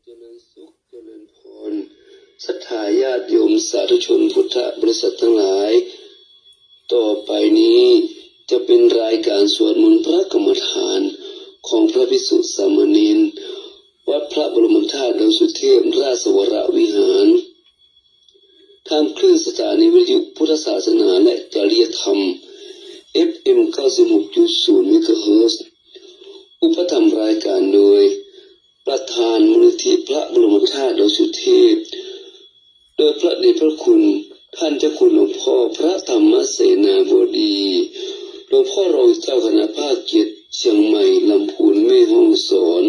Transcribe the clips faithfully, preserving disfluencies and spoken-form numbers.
เจริญสุขเจริญพร ศรัทธาญาติโยมสาธุชนพุทธบริษัททั้งหลาย ต่อไปนี้จะเป็นรายการสวดมนต์พระกรรมฐานของพระภิกษุสามเณร วัดพระบรมธาตุดอยสุเทพราชวรวิหาร ทางคลื่นสถานีวิทยุพุทธศาสนาและจริยธรรม เอฟเอ็ม เก้าสิบหกจุดศูนย์ เมกะเฮิรตซ์ อุปถัมภ์รายการโดย ประธานมูลนิธิพระบรมธาตุดอยสุเทพ โดยพระเดชพระคุณท่านเจ้าคุณหลวงพ่อพระธรรมเสนาบดี หลวงพ่อรองเจ้าคณะภาคเจ็ดเชียงใหม่ลำพูนแม่ฮ่องสอน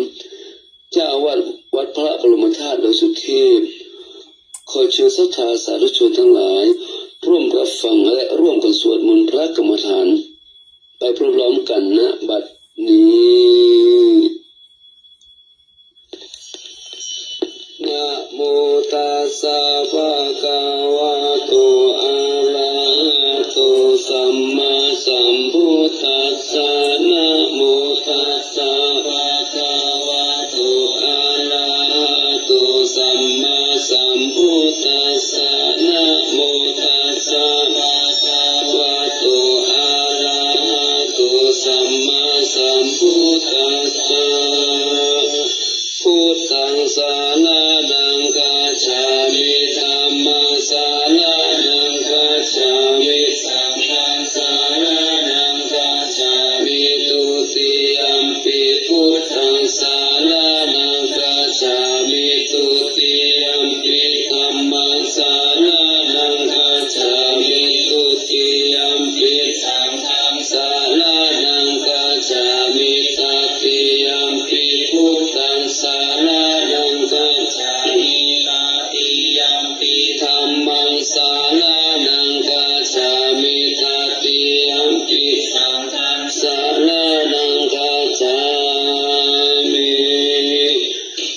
เจ้าอาวาสวัดพระบรมธาตุดอยสุเทพ ขอเชิญศรัทธาสาธุชนทั้งหลาย ร่วมรับฟังและร่วมกันสวดมนต์พระกรรมฐาน ไปพร้อมๆกัน ณ บัดนี้ Namo tassa bhagavato arahato sammāsambuddhassa. Namo tassa bhagavato arahato sammāsambuddhassa. Namo tassa bhagavato arahato sammāsambuddhassa. Buddhaṃ saraṇaṃ gacchāmi. Dhammaṃ saraṇaṃ gacchāmi. Saṅghaṃ saraṇaṃ gacchāmi. Dutiyampi buddhaṃ saraṇaṃ gacchāmi. Dutiyampi dhammaṃ saraṇaṃ gacchāmi. Dutiyampi saṅghaṃ saraṇaṃ gacchāmi. Tatiyampi buddhaṃ saraṇaṃ gacchāmi. Tatiyampi dhammaṃ saraṇaṃ gacchāmi. Tatiyampi saṅghaṃ saraṇaṃ gacchāmi.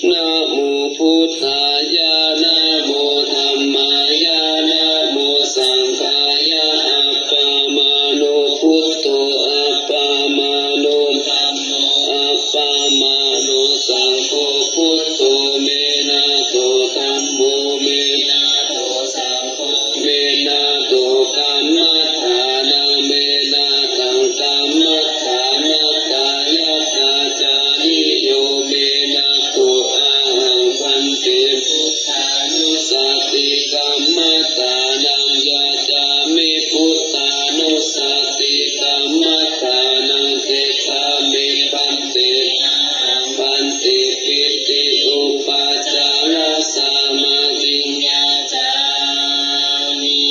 Namo buddhāya, namo dhammāya, namo saṅghāya. Appamāṇo buddho, appamāṇo dhammo, appamāṇo saṅgho. Buddho me nātho, dhammo me nātho, saṅgho me nātho. Kammaṭṭhānaṃ me nāthaṃ, kammaṭṭhānassa yācāmiyo me nātho. Ahaṃ bhante buddhānussati kammaṭṭhānaṃ yācāmi. Buddhānussati kammaṭṭhānaṃ dekkhāmi bhante. Ahaṃ bhante pīti upācārasamādiṃ yācāmi.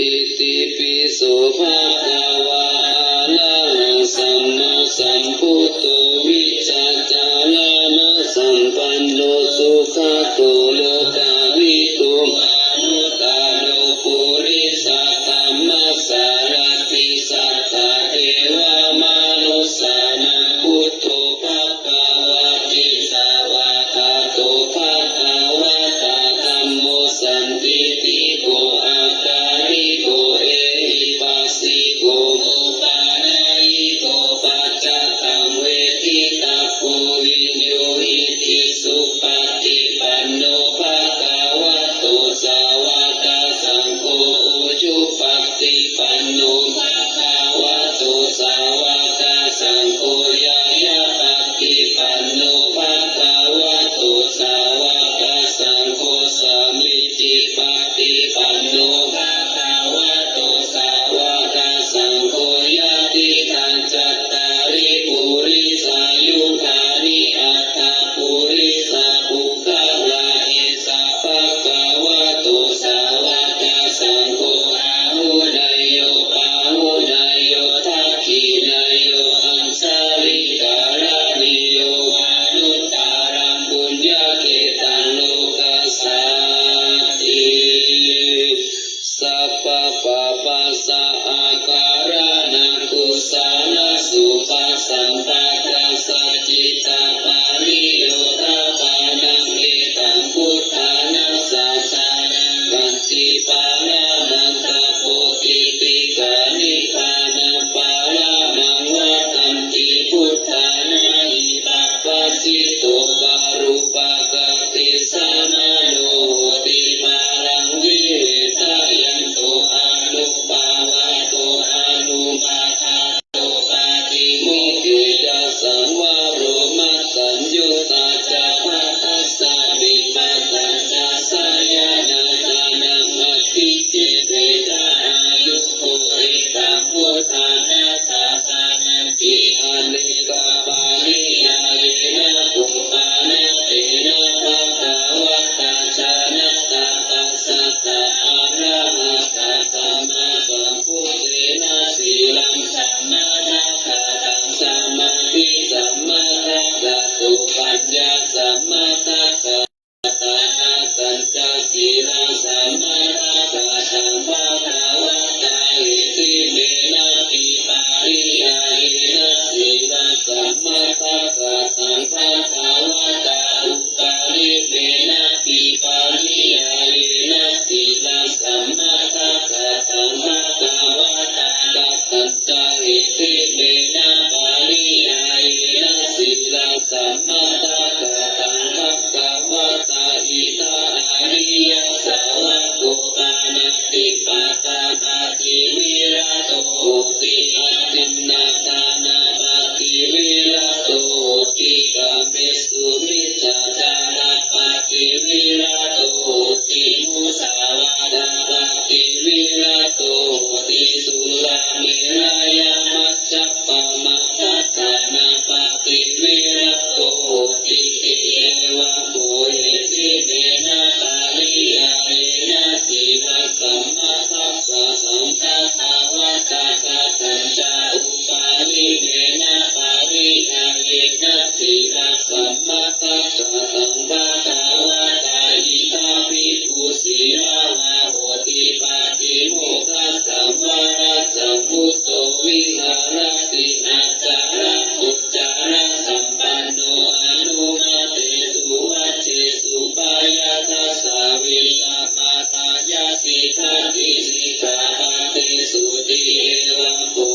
Itipi so bhagavā arahaṃ sammāsambuddho vijjācaraṇasampanno sugato lokavidū anuttaro purisadammasārathi satthā devamanussānaṃ buddho bhagavāti. Svākkhāto bhagavatā dhammo sandiṭṭhiko akāliko ehipassiko opanayiko paccattaṃ veditabbo viññūhīti. Supaṭipanno bhagavato sāvakasaṅgho, ujupaṭipanno bhagavato sāvakasaṅgho, ñāyapaṭipanno bhagavato sāvakasaṅgho, sāmīcipaṭipanno bhagavato sāvakasaṅgho, yadidaṃ cattāri purisayugāni aṭṭha purisapuggalā, esa bhagavato sāvakasaṅgho, āhuneyyo pāhuneyyo dakkhiṇeyyo añjalikaraṇīyo anuttaraṃ puññakkhettaṃ lokassāti. Sabbapāpassa akaraṇaṃ kusalasubhasampadā saccikappāniyodapānaṃ etaṃ buddhāna sāsanaṃ atthipāramaṃ tapo ti tikanibbānapāramaṃ vadanti buddhāna. Hi pabbajito parūpa sammadakkhātaṃ bhagavatā katañca uparimena pariyāyena sīlasammadakkhātaṃ bhagavatā idha bhikkhu sīlavā hoti pātimokkhasaṃvaraṃ samutto viharati accharagocharasampanno aṇumattesu vajjesu byaṭṭhassa vissa matayasi dati sikkhāpadesu ti evaṃ kho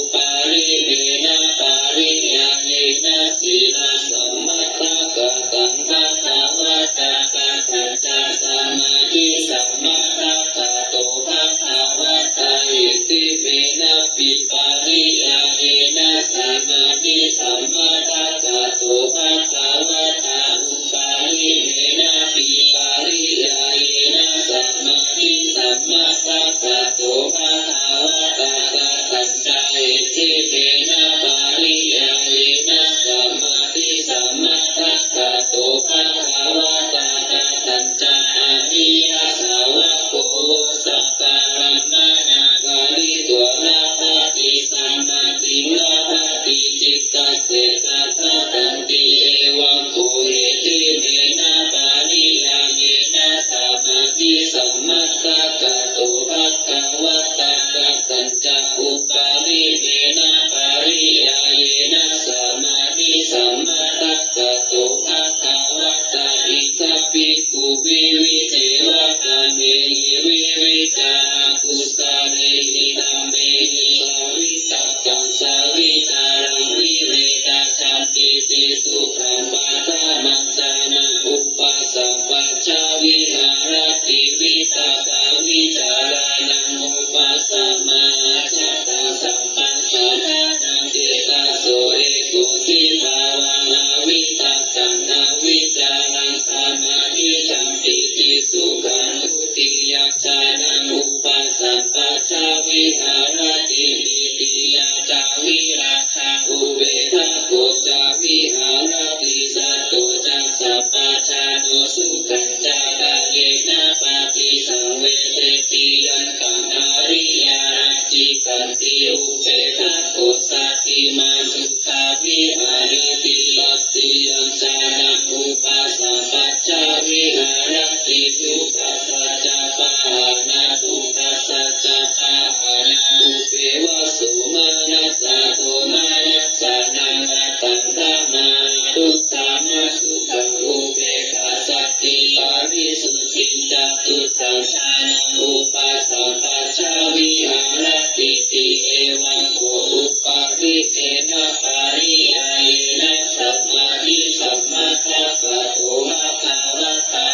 uparimena pariyāyena sīlasammadakkhātaṃ bhagavatā katañca samādhisammadakkhāto bhagavatā iddhimena pi pariyāyena samādhisammadakkhāto bhagavatā uparimena pi pariyāyena samādhisammadakkhāto bhagavatā katañca iddhimena pariyāyena samādhisammadakkhāto bhagavatā katañca ariyasāvako vo sakkarammaṇaṃ pharitvā labhati sammatiṃ labhati cittaṃ setha ṭhātanti evaṃ kho iddhimena pariyāyena samādhisammadakkhāto bhagavatā katañca uparimena pariyāyena samādhisammadakkhāto bhagavatā idha bhikkhu vivicceva kāmehi viviccā akusalehi dhammehi bhāvitakkaṃ savicāraṃ vivedhaṃ candīti sukhaṃ paṭhamajjhānaṃ upasampajja viharati vitakkavicārānaṃ upasamā ajjhattaṃ sampajānāti tato eko ti bhavaṃ avitakkaṃ avicāraṃ samādhi candīti sukhaṃ dutiyajjhānaṃ upasampajja viharati titiyā ca virā gā upedhako ca viharati sato ca sampajāno sukhañca kāyena paṭisaṃvedeti yantaṃ ariyā ācikkhati upedhako satimaṃ sukhā viharati tatiyajjhānaṃ upasampajja viharati dukkhassa ca pahānā dukkhassa ca pahānā upeva somanassā somanassānaṃ attadhammadukkhamasukhaṃ upekkhāsati parisuddhiṃ catutthaṃ jhānaṃ upasampajja viharatiti evaṃ kho uparimena pariyāyena samādhisammadakkhāto bhagavatā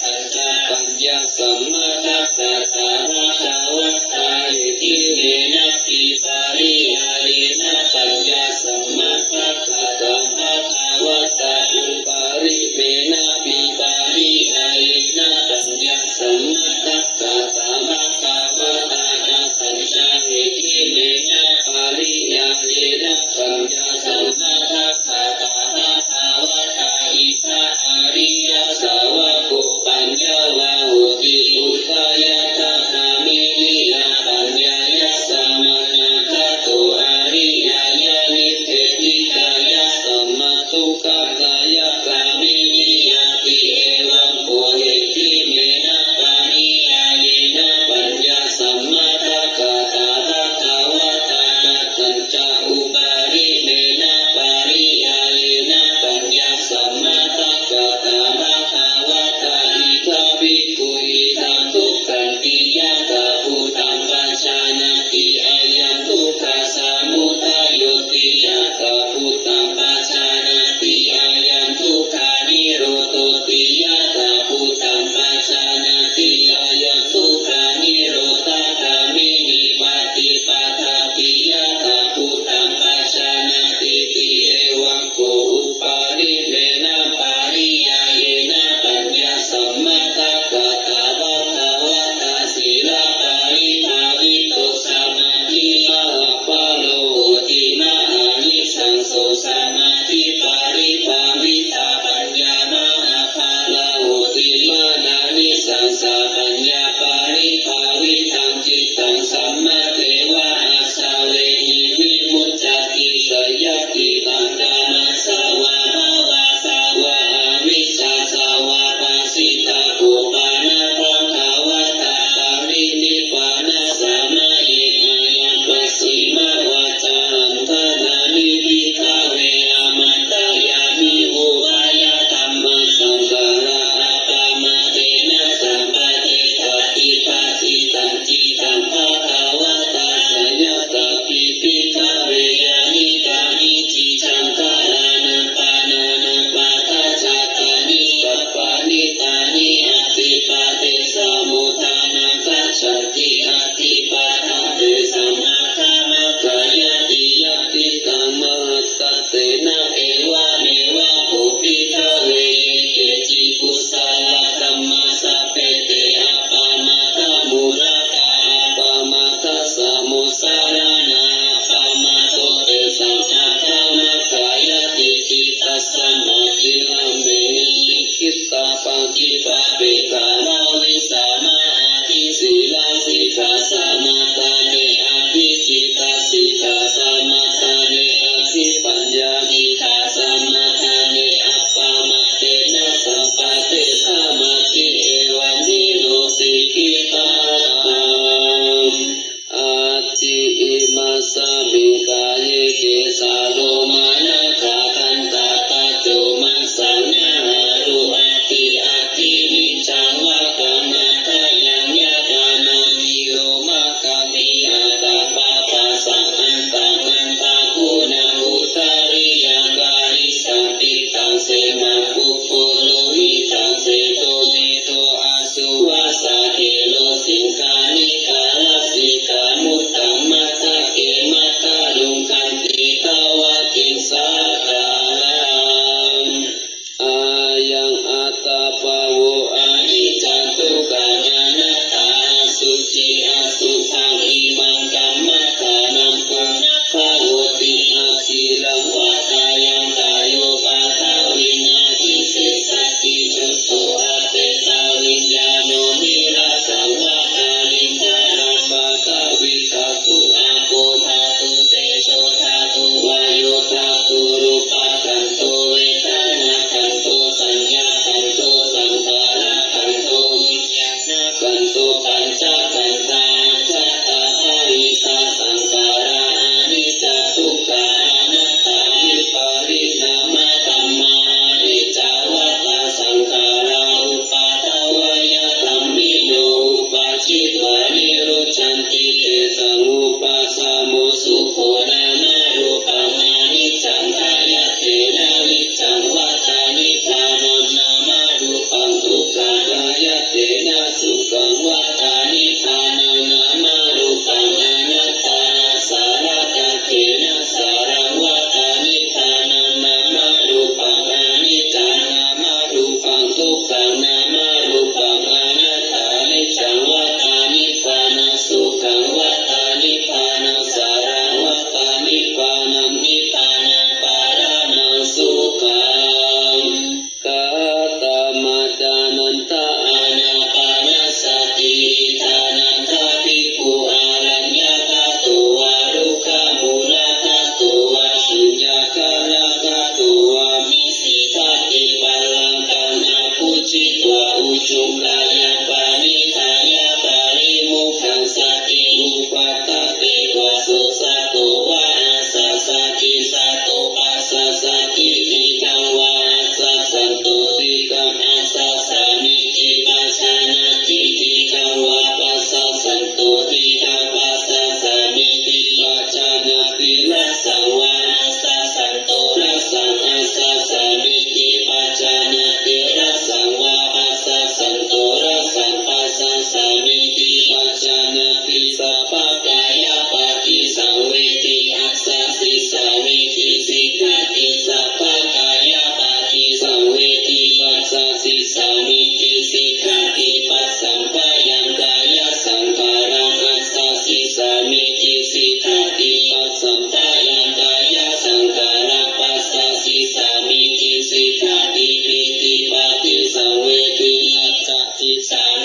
katañca paññāsammadakkhātā bhagavatā iddhimenapi pariyāyena paññāsammadakkhātā bhagavatā uparimenapi pariyāyena paññāsammadakkhātā bhagavatā katañca iddhimena pariyāyena paññāsammadakkhātā bhagavatā idha ariyasāvako paññavā hoti udaya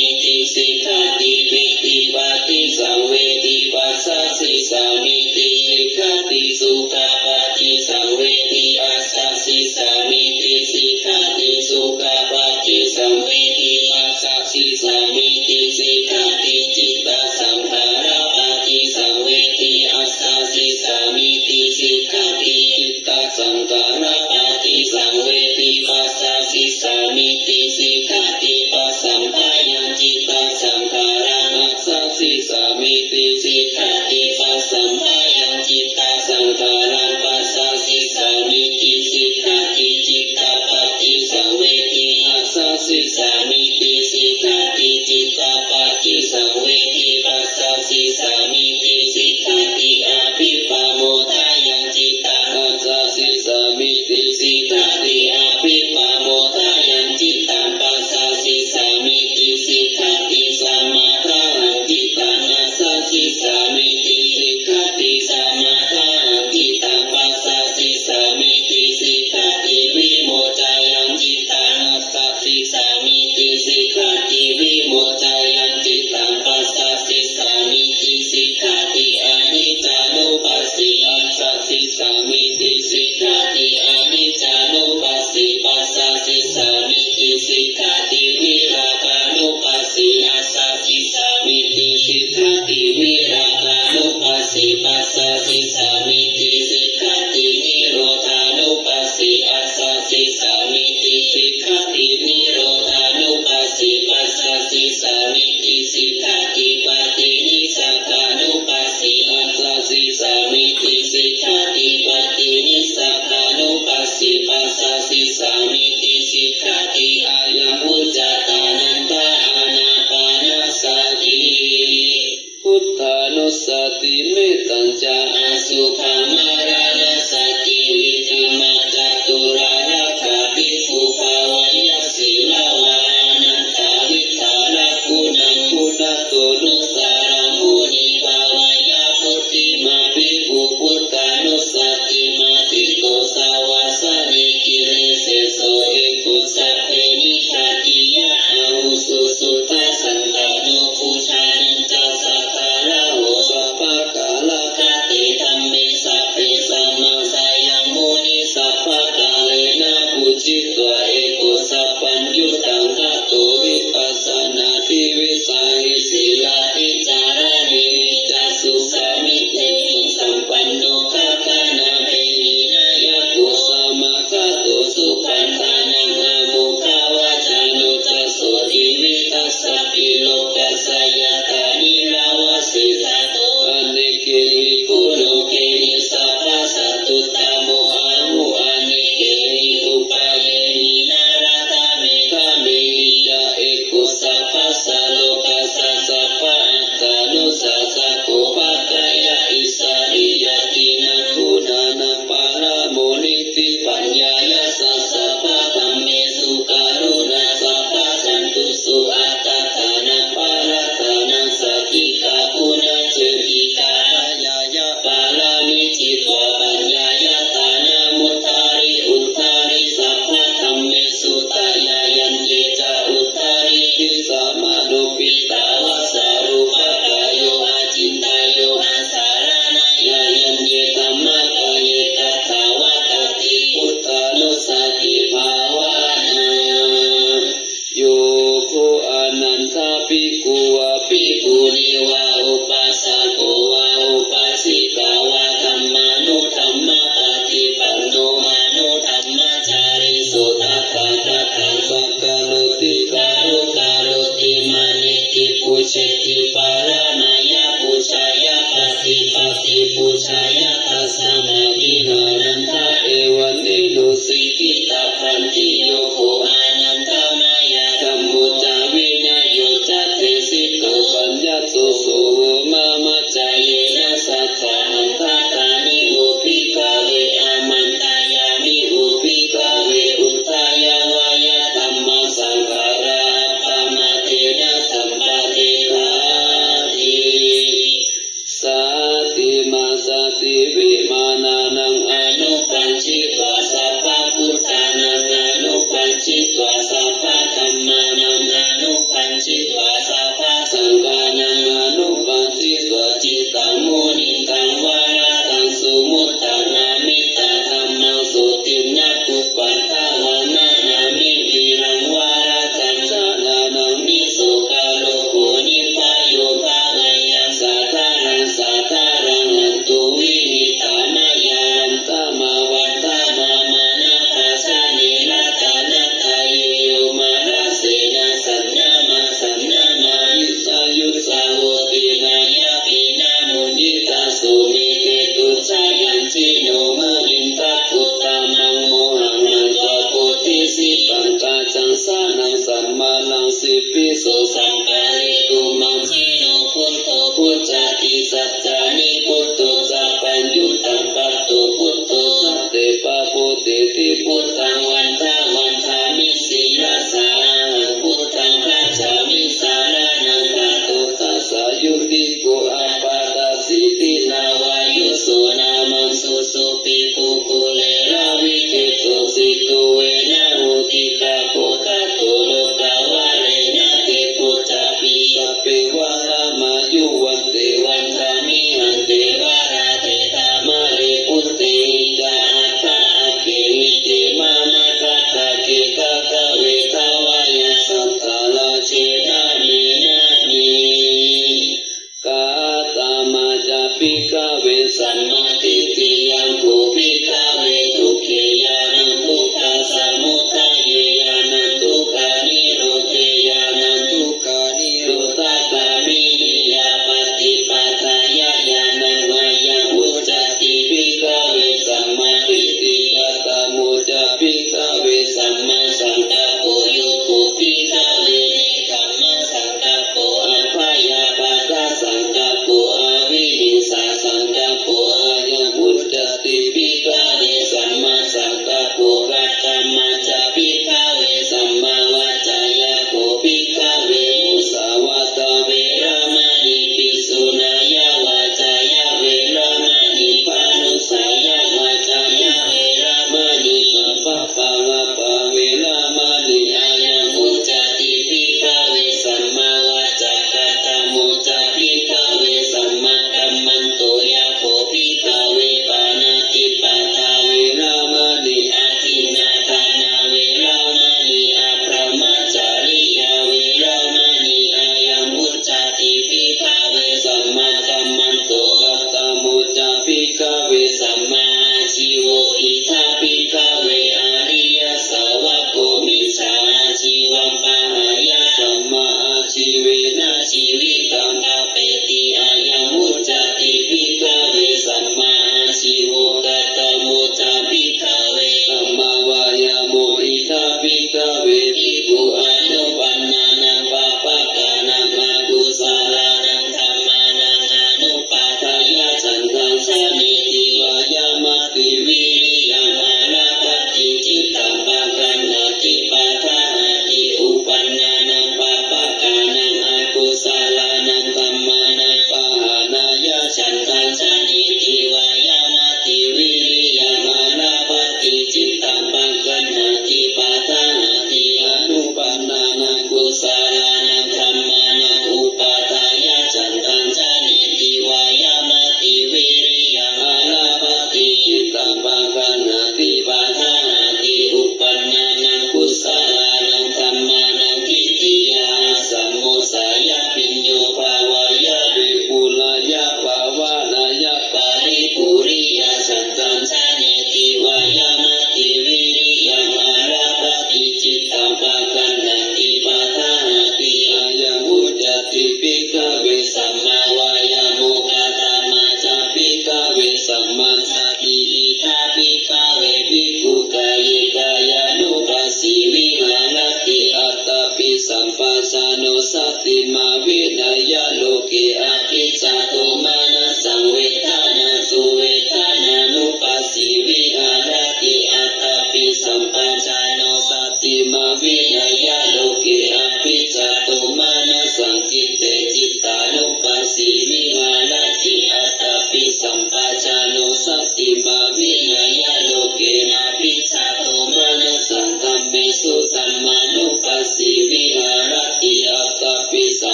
mīti sikkhati. Pīti paṭisaṃvedi passasissāmīti sikkhati. Sukhapaṭisaṃvedi assasissāmīti sikkhati. Sukhapaṭisaṃvedi passasissāmīti sikkhati. Cittasaṅkhārapaṭisaṃvedi assasissāmīti sikkhati. Cittasaṅkhārapaṭisaṃvedi passasissāmīti sikkhati. Pasamphayaṃ cittasaṅkhāraṃ assasissāmīti sikkhati. Pasamphayaṃ cittasaṅkhāraṃ passasissāmīti sikkhati. Cittapaṭisaṃvedi assasissāmīti sikkhati. Cittapaṭisaṃvedi passasissāmīti sikkhati. Abhippamodayaṃ cittaṃ assasissāmīti sikkhati. Abhippamodayaṃ cittaṃ passasissāmīti sikkhati. Samādāhaṃ cittaṃ assasissāmīti sikkhati. Samādāhaṃ cittaṃ passasissāmīti sikkhati. Vimoccāyaṃ cittaṃ assasissāmīti sikkhati. Vimoccāyaṃ cittaṃ passasissāmīti sikkhati. Aniccānupassī assasissāmīti sikkhati. Aniccānupassī passasissāmīti sikkhati. Virāgānupassī assasissāmīti sikkhati. Virāgānupassī passasissāmīti sikkhati. Nirodhānupassī assasissāmīti sikkhati. Nirodhānupassī passasissāmīti sikkhati. Paṭinissagga nupassī assasissāmīti sikkhati. Paṭinissagganupassī passasissāmīti sikkhati. Ayaṃ vuccatā nanda ānāpānasati. Buddhānussati, mettañca asubbamaraṇasati, iddhimācatūlā rakkha bhikkhū bhāveyya sīlavā, anantavividhānaṃ guṇānaṃ guṇāto nusaraṃ muni bhāveyya, buddhimān bhikkhū buddhānussatimatthito, savāsane giriseso eko sabbe nikkhatiyā ahuso, suddhasantano buddhānañca sādāraho, sabbakālakate dhamme sabbe samādayaṃ muni, sabbakālena pūjitva eko sabbaññutaṃ, tato vipassanādhi vittā hi sīlādhikaraṇehi ca, sūkhamī tehi sampanno gaganābhidhānaṃ yamo, samā gato supaṇṇānaṃ āmokavacano ca, so tividhassapi lokassa yathā nirāvā seṭṭho, anekehi guṇokehi sabbasattuttamo ahu, anekehi upayehi nānāttha mettha mehi ca, eko sabbasā lokassa sabba tano sāsako paṭṭhāya issarī, ñātīnaṃ guṇānaṃ paramo niddhi, paññāya ca sabbadhammesu karuṇā, sabbasantusu attānaṃ parittaṃ, sādhikā guṇaseṭṭhikā, ñāṇāya pāramī citvā, paññāya dānamuttari uttari, sabbadhammesu tathāya, yaññe ca uttarissi samānubhi, tāvāsa rūpakāyo acintayyo, asaraṇāya yaññe dhammakāye, tathāva tatthi buddhānussatibhāvanā. Yo kho anantā bhikkhu vā bhikkhunī vā upāsako vā upāsikā vā dhammānudhammapaṭipanno anudhammacārī so tathāgataṃ sakkaroti kārukāroti māneti pūjeti pāramāya pūjāya paṭipatti pūjāya tasmā gilānandā evaṃ nino sikkhitabbanti. Yo kho anantā mayā dhammo ca vinayo ca desito paññato so vomāma ca yena saddhammaṃ. Tatthāni vo bhikkhave āmantayāmi vo bhikkhave udayavāya dhammasaṅkhārā appamādena sampādetha.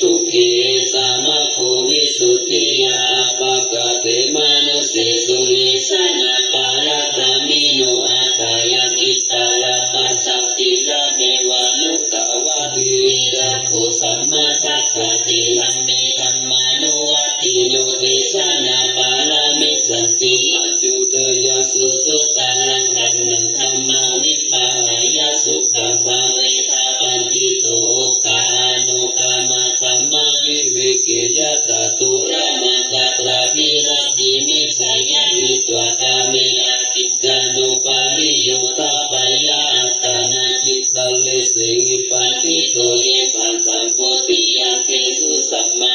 dukkhe. Esa maggo visuddhiyā appagadē mānusesū. Esā na pāragāmino aṭṭhāya kittā labhasati. Ayameva duggāvadi vicakkho sammadakkhati. Dhamme dhammānuvattino esā na pāramissati. Accudayassu sudaraṃ kaṇhaṃ dhammaṃ vibhāvāya sukhā bhave. Taṃ paṇḍito oghā anukamā dhammaṃ viveke yathā dūramantā. Tatra virattiṃ nissayaṃ hitvā kāme acikkaṃ no pariyo thapeyya. Attānaṃ cittaṃ lesehi paṇḍito ye taṃ sambodhiyakkhesu samma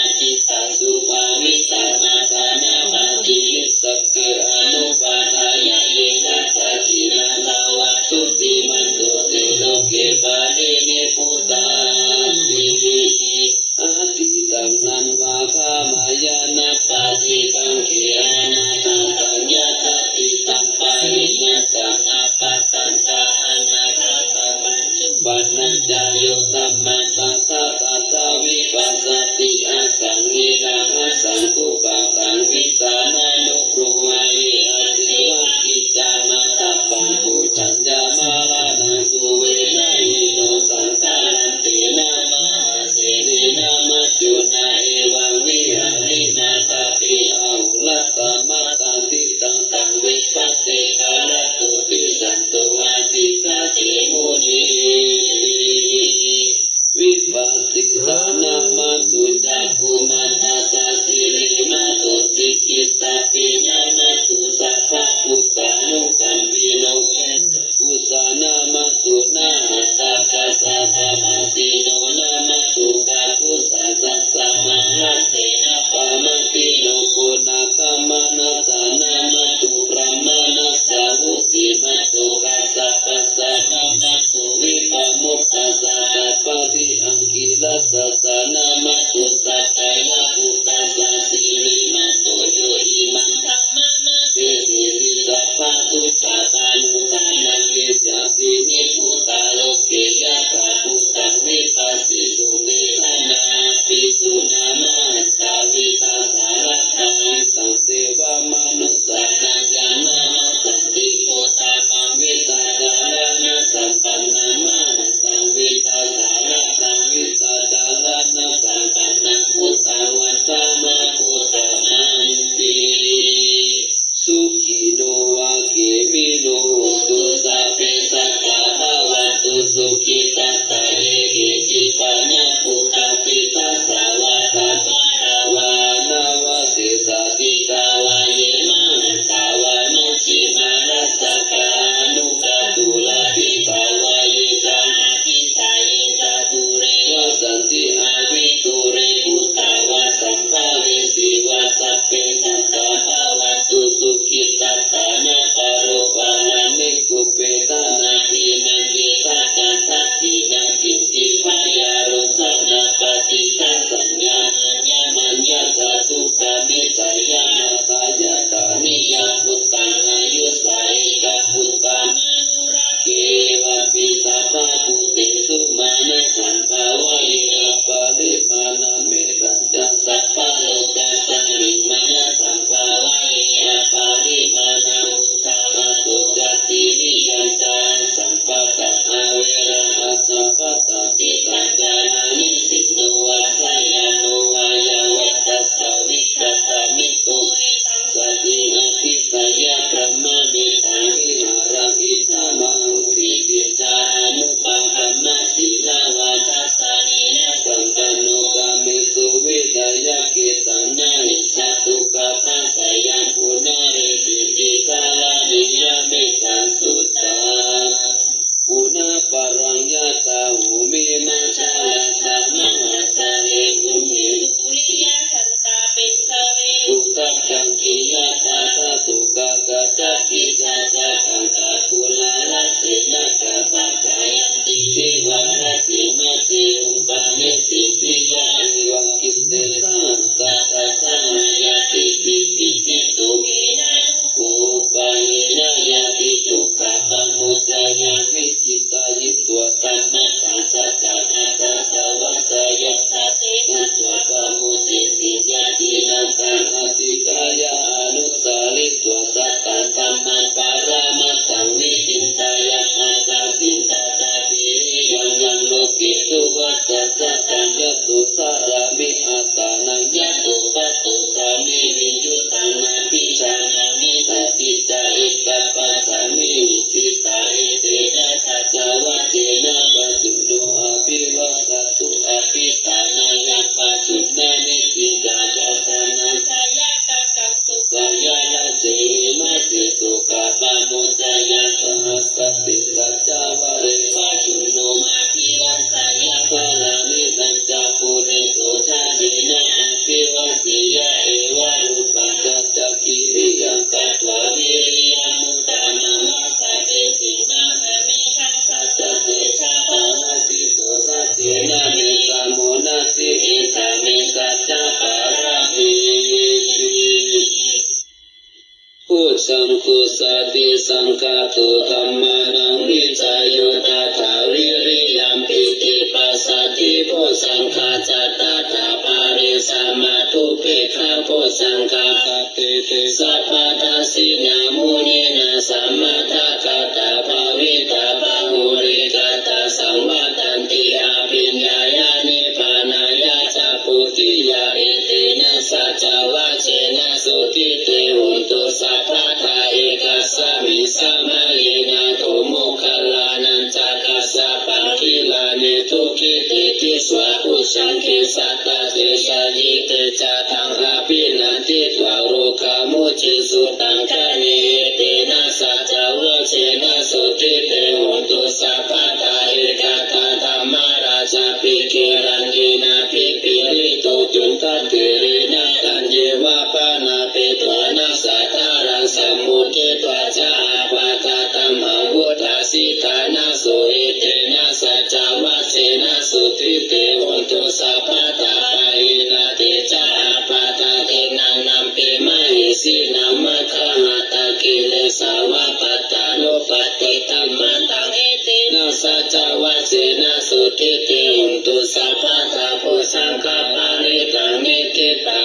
Sati saṅkhāto dhammānaṃ vicayo tathā viriyampīti passaddhi bojjhaṅgā ca tathāpare samādhupekkhabojjhaṅgā sattete sabbadassinā muninā sammadakkhātā bhāvitā bahulīkatā saṃvattanti abhiññāya nibbānāya ca bodhiyā. Etena saccavajjena sotthi te hotu sabbadā. Ekasmiṃ samaye nātho moggallānañca kassapaṃ gilāne dukkhite disvā bojjhaṅge satta desayi. Te ca taṃ abhinanditvā rogā mucciṃsu taṅkhaṇe. Etena saccavajjena sotthi te hotu sabbadā. Ekadā dhammarājāpi gelaññenābhipīḷito cundattherena taññeva bhaṇāpetvāna sādaraṃ sammukhitva ca ābādhā tamhā vuṭṭhāsi ṭhānaso. Etena saccavajjena sotthi te hotu sabbadā. Pahīnā te ca ābādhā tiṇṇannampi mahesinaṃ maggāhatakilesāva pattānuppattidhammataṃ. Etena saccavajjena sotthi te hotu sabbadā. Bojjhaṅgaparittaṃ niṭṭhitaṃ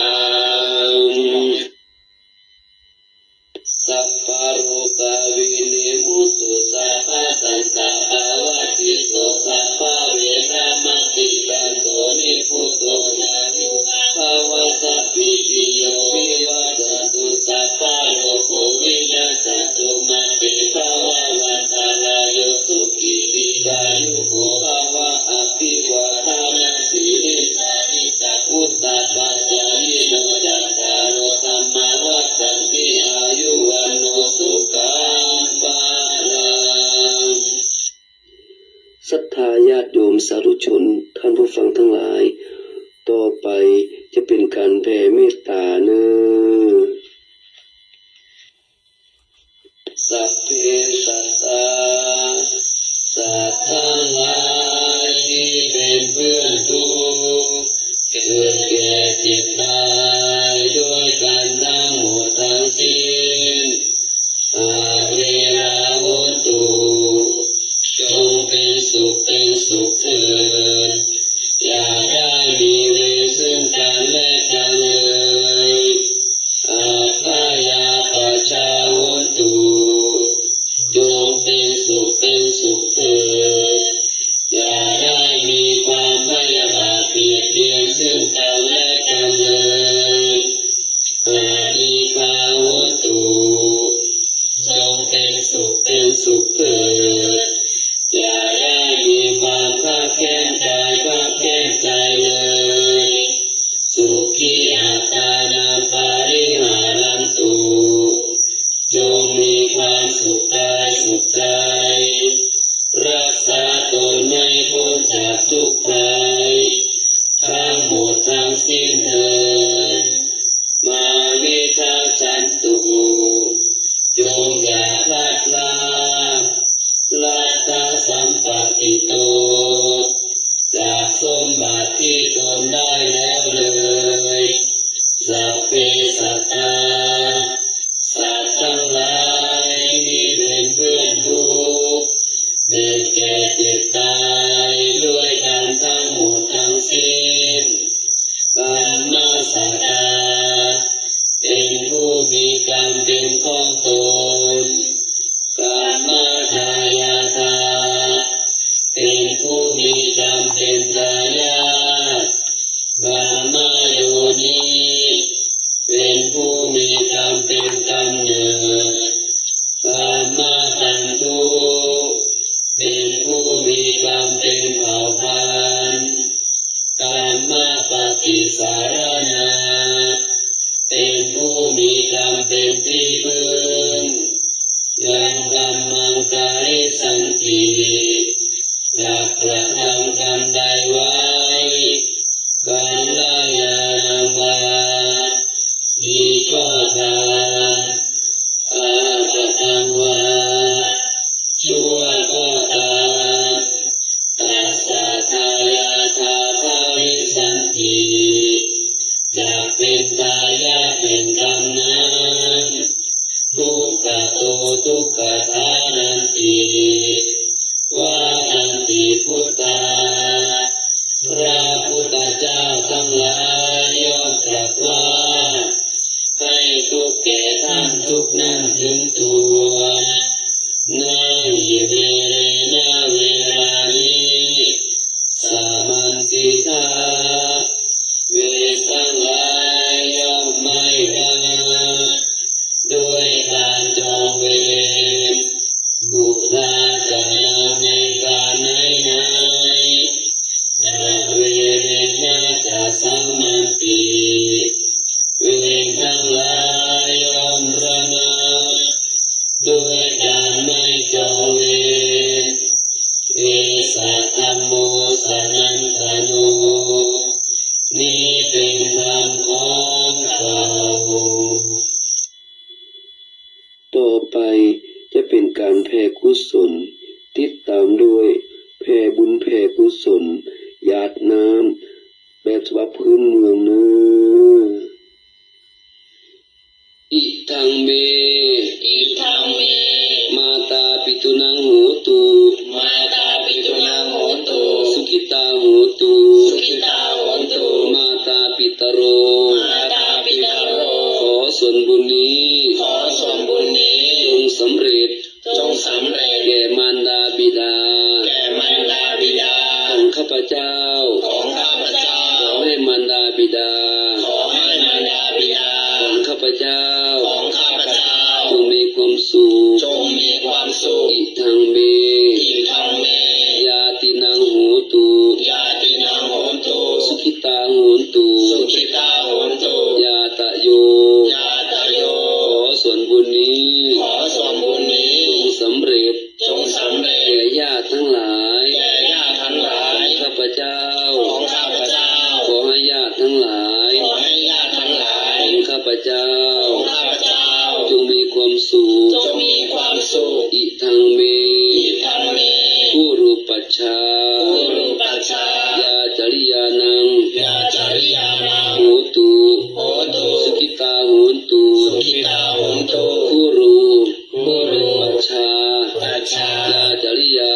sabbarogavinimutto sabbasantāpavajjito sabbaveramatikkanto nibbuto ca bhavasappi bhiyyo vivajjantu sabbarogo vinassatu. Mā te bhavatvantarāyo sukhī dīghāyuko bhava. Abhivādanasīlissa niccaṃ vuḍḍhāpacāyino cattāro dhammā vaḍḍhanti āyu vaṇṇo sukhaṃ balaṃ. ศรัทธาญาติโยมสาธุชนท่านผู้ฟังทั้งหลาย ต่อไปจะเป็นการแผ่เมตตาเนอ Sabbe sattā สัตว์ทั้งหลายที่เป็นเพื่อนทุกข์ เกิดแก่เจ็บตายด้วยกันทั้งหมดทั้งสิ้น Averā hontu จงเป็นสุขเป็นสุขเถิด อย่าได้มีเวรซึ่งกันและกันเลย Abyāpajjhā hontu จงเป็นสุขเป็นสุขเถิด อย่าได้มีความพยาบาทเบียดเบียนซึ่งกันและกันเลย Anīghā hontu จงเป็นสุขเป็นสุขเถิด อย่าได้มีความคับแค้นกายคับแค้นใจเลย Sukhī attānaṃ pariharantu จงมีความสุขกายสุขใจ รักษาตนให้พ้นจากทุกข์ภัย ทั้งหมดทั้งสิ้นเถิด Mā vigacchantu จงอย่าพลัดพราก laddhasampattito จากสมบัติที่ตนได้แล้วเลย Sabbe sattā สัตว์ทั้งหลายที่เป็นเพื่อนทุกข์ เกิดแก่เจ็บตายด้วยกันทั้งหมดทั้งสิ้น Kammassakā เป็นผู้มีกรรมเป็นของตน Kammadāyādā เป็นผู้มีกรรมเป็นทายาท Kammayoni เป็นผู้มีกรรมเป็นกำเนิด Kammabandhu เป็นผู้มีกรรมเป็นเผ่าพันธุ์ Kammapaṭisaraṇā เป็นผู้มีกรรมเป็นที่พึ่ง Yaṃ kammaṃ karissanti จักกระทำกรรมใดไว้ kalyāṇaṃ vā ดีก็ตาม apakaṃ vā ชั่วก็ตาม tassa dāyādā bhavissanti จักเป็นทายาทแห่งกรรมนั้น Dukkhato นั้นถึงตัว na hi verena verāni samantiṭṭhā เวรทั้งหลายย่อมไม่บังอาจด้วยการจองเวร Udācāraṃ ในการไหนๆ averena ca samantiṭṭhā เวรทั้งหลายย่อมระงับด้วยการไม่จองเวร Esa dhammo sannaṭṭhano นี้เป็นธรรมของเรา ต่อไปจะเป็นการแผ่กุศล ติดตามด้วยแผ่บุญแผ่กุศล หยาดน้ำ แบบฉบับพื้นเมืองเนอะ Idaṃ me Idaṃ me mātāpitūnaṃ hotu, mātāpitūnaṃ hotu, sukhitā hontu, sukhitā hontu, mātāpitaro, mātāpitaro, ขอส่วนบุญนี้ ขอส่วนบุญนี้ จงสำเร็จ จงสำเร็จ แก่มารดาบิดา แก่มารดาบิดา ของข้าพเจ้า ของข้าพเจ้า ขอให้มารดาบิดา ขอให้มารดาบิดา ของข้าพเจ้า ของข้าพเจ้า จงมีความสุข จงมีความสุข Idaṃ me Idaṃ me ñātīnaṃ hotu, ñātīnaṃ hotu, sukhitā hontu, sukhitā hontu, ñātayo, ñātayo, ขอส่วนบุญนี้ ขอส่วนบุญนี้ จงสำเร็จ จงสำเร็จ แก่ญาติทั้งหลาย แก่ญาติทั้งหลาย ของข้าพเจ้า ของข้าพเจ้า ขอให้ญาติทั้งหลาย ขอให้ญาติทั้งหลาย ของข้าพเจ้า ของข้าพเจ้า จงมีความสุข จงมีความสุข Idaṃ me Idaṃ me gurūpajjhā gurūpajjhā ñācariyānaṃ ñācariyānaṃ hotu hotu sukhitā hontu sukhitā hontu gurū gurūpajjhā pajjhā ñācariyā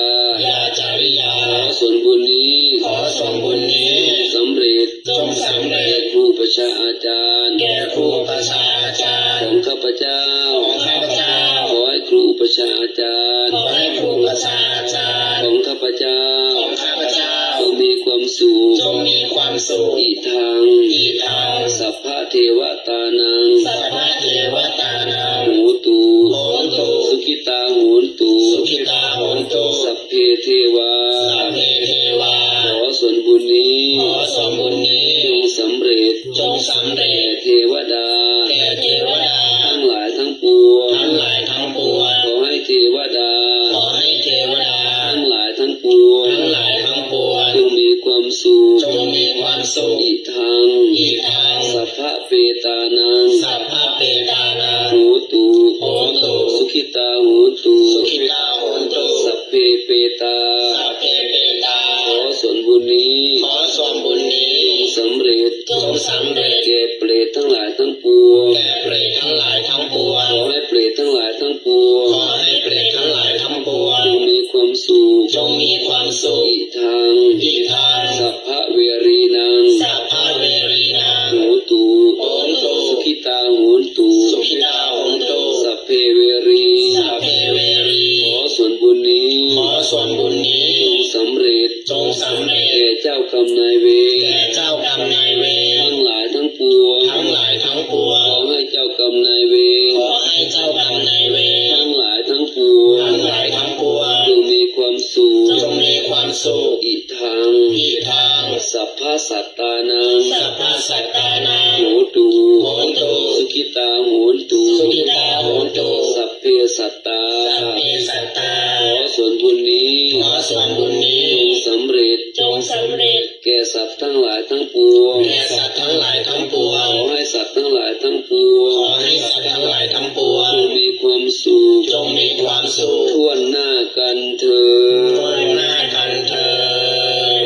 ñācariyā ขอส่วนบุญนี้ ขอส่วนบุญนี้ จงสำเร็จ จงสำเร็จ แก่ครูอุปัชฌาย์อาจารย์ แก่ครูอุปัชฌาย์อาจารย์ ของข้าพเจ้า ของข้าพเจ้า ขอให้ครูอุปัชฌาย์อาจารย์ ขอให้ครูอุปัชฌาย์อาจารย์ ของข้าพเจ้า ของข้าพเจ้า จงมีความสุข จงมีความสุข Idaṃ Idaṃ sabbadevatānaṃ sabbadevatānaṃ hotu hotu sukhitā hontu sukhitā hontu sabbe devā sabbe devā ขอส่วนบุญนี้ ขอส่วนบุญนี้ จงสำเร็จ จงสำเร็จ แก่เทวดา แก่เทวดา ทั้งหลายทั้งปวง ทั้งหลายทั้งปวง ขอให้เทวดา ขอให้เทวดา ทั้งหลายทั้งปวง ทั้งหลายทั้งปวง จงมีความสุข จงมีความสุข Idaṃ Idaṃ sabbapetānaṃ sabbapetānaṃ hotu hotu sukhitā hontu sukhitā hontu sabbe petā sabbe petā ขอส่วนบุญนี้ ขอส่วนบุญนี้ จงสำเร็จ จงสำเร็จ แก่เปรตทั้งหลายทั้งปวง แก่เปรตทั้งหลายทั้งปวง ขอให้เปรตทั้งหลายทั้งปวง ขอให้เปรตทั้งหลายทั้งปวง จงมีความสุข จงมีความสุข Idaṃ Idaṃ sabbaverīnaṃ sabbaverīnaṃ hotu hotu sukhitā hontu sukhitā hontu sabbe verī sabbe verī ขอส่วนบุญนี้ ขอส่วนบุญนี้ จงสำเร็จ จงสำเร็จ แก่เจ้ากรรมนายเวร แก่เจ้ากรรมนายเวร ทั้งหลายทั้งปวง ทั้งหลายทั้งปวง ขอให้เจ้ากรรมนายเวร ขอให้เจ้ากรรมนายเวร ทั้งหลายทั้งปวง ทั้งหลายทั้งปวง จงมีความสุข จงมีความสุข Idaṃ Idaṃ sabbasattānaṃ sabbasattānaṃ hotu hotu sukhitā hontu sukhitā hontu sabbe sattā sabbe sattā ขอส่วนบุญนี้ ขอส่วนบุญนี้ จงสำเร็จ จงสำเร็จ แก่สัตว์ทั้งหลายทั้งปวง แก่สัตว์ทั้งหลายทั้งปวง ขอให้สัตว์ทั้งหลายทั้งปวง ขอให้สัตว์ทั้งหลายทั้งปวง จงมีความสุข จงมีความสุข ทั่วหน้ากันเทอญ ทั่วหน้ากันเทอ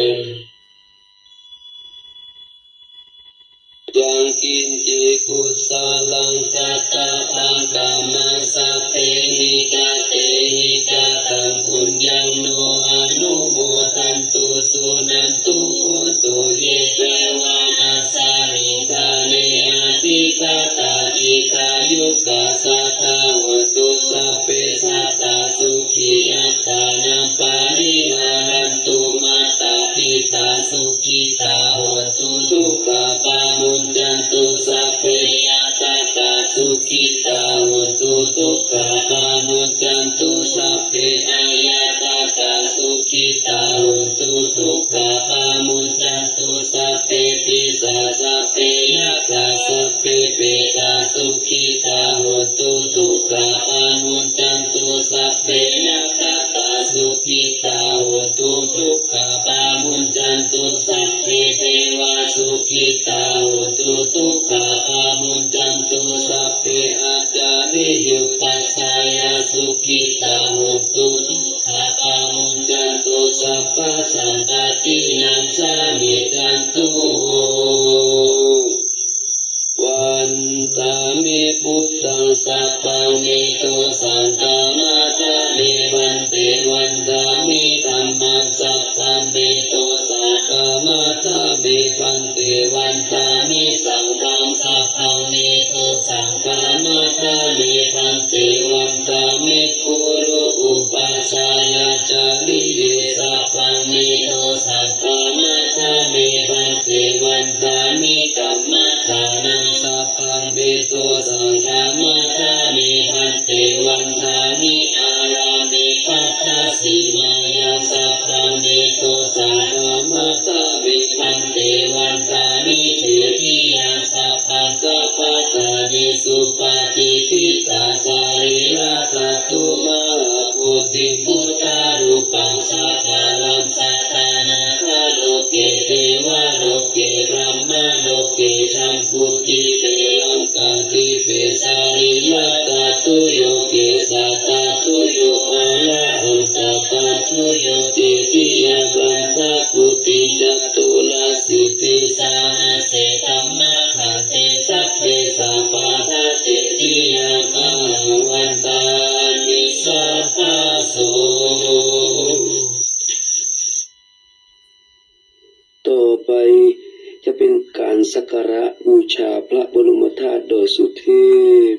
ญ Yaṃ kiñci kusalaṃ kattabbaṃ kammaṃ sabbehi katehi kataṃ puññaṃ no anumodantu suṇantu bhonto ye devā asmiṃ ṭhāne adhigatā dīghāyukā sadā dukkhapamuñcantu, sabbe ñātakā sukhitā hontu, dukkhā pamuñcantu, sabbe aññātakā sukhitā hontu, dukkhā pamuñcantu, sabbe pisā, sabbe yakkhā, sabbe petā sukhitā hontu, dukkhā pamuñcantu, sabbe ñātakā sukhitā hontu, dukkhā pamuñcantu, sabbe devā sukhitā hontu, dukkhā pamuñcantu, sabbe ācariyupajjhāyā sukhitā hontu, dukkhā pamuñcantu, sabbasampattīnaṃ samijjhantu. Vandāmi buddhaṃ, sabbaṃ me dosaṃ khamatha me bhante. Vandāmi dhammaṃ, sabbaṃ me dosaṃ khamatha me bhante. Vandāmi saṅghaṃ, sabbaṃ me dosaṃ khamatha me bhante. Vandāmi guru upajjhāyācariye, sabbaṃ me dosaṃ khamatha me bhante. Vandāmi kammaṭṭhānaṃ, sabbaṃ me dosaṃ khamatha me bhante. Vandāmi ārāme bhaddasīmāyaṃ, sabbaṃ me dosaṃ khamatha me bhante. Vandāmi cetiyaṃ, sabbaṃ sabbaṭṭhāne supatiṭṭhitā sarīradhātu mahābodhiṃ buddharūpaṃ sakalaṃ sadā nāgaloke devaloke brahmaloke jambudīpe laṅkādīpe sarīradhātuyo kesādhātuyo arahantadhātuyo titiyaṃ pañcakoṭiṃ caturāsītisahassaṃ dhammakkhandhe sabbe samādā cetiyaṃ ahaṃ vandāmi sabbaso. ต่อไปจะเป็นการสักการะบูชาพระบรมธาตุดอยสุเทพ